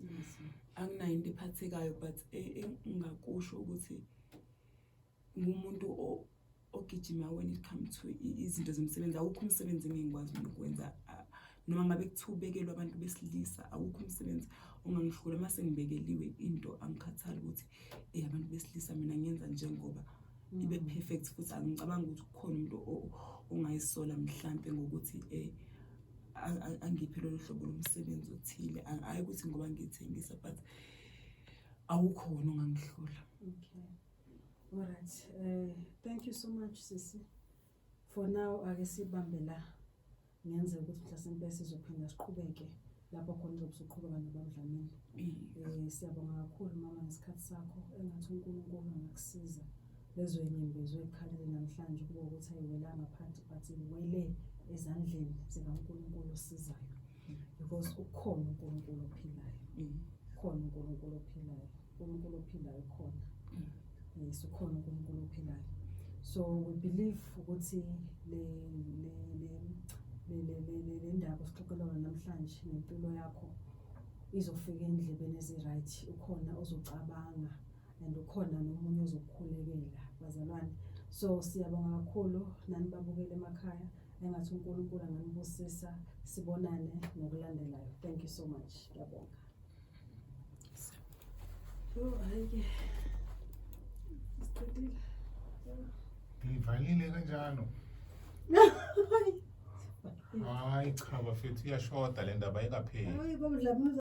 Anginayo into ephathekayo, but engingakusho ukuthi ngumuntu ogijima when it come to izinto zomsebenzi. Awukho umsebenzi engingikwazi mina ukwenza, noma ngabe kuthiwa ubekelwe abantu besilisa, awukho umsebenzi ongangihlula. Uma sengibekeliwe into, angikhathali ukuthi abantu besilisa, mina ngiyenza njengoba ibe perfect, futhi angicabangi ukuthi kukhona umuntu ongayisola mhlampe ngokuthi angiphe lolu hlobo lomsebenzi othile. Hhayi ukuthi ngoba ngiyithengisa, but awukho wona ongangihlula. Okay, alright, thank you so much, sisi. For now ake sibambe la, ngenzeka ukuthi mhlasimpe sizophinda siqhubeke lapho khona uzobe usuqhubeka noBamdlamini. Siyabonga kakhulu mama ngesikhathi sakho, engathi uNkulunkulu angakusiza, lezo yinyembezi oyikhalile namhlanje kube ukuthi ayiwelanga phansi, but iwele ezandleni zikaNkulunkulu osizayo, because ukhona uNkulunkulu ophilayo. Ukhona uNkulunkulu ophilayo, uNkulunkulu ophilayo khona. Yes, ukhona uNkulunkulu ophilayo. So we believe ukuthi le ndaba osixoxela yona namhlanje ngempilo yakho izofika endlebeni ezi-right, ukhona ozocabanga and ukhona nomunye ozokukhulekela, bazalwane. So siyabonga kakhulu nani babukele emakhaya, engathi uNkulunkulu anganibusisa, sibonane ngokulandelayo. Thank you so much, ngiyabonga. Yo, hhayi-ke, siqedile. Ngivalile kanjalo. Hayi cha bafethu, iyashoda le ndaba, ayikapheli. Hayi, baba Dlamini.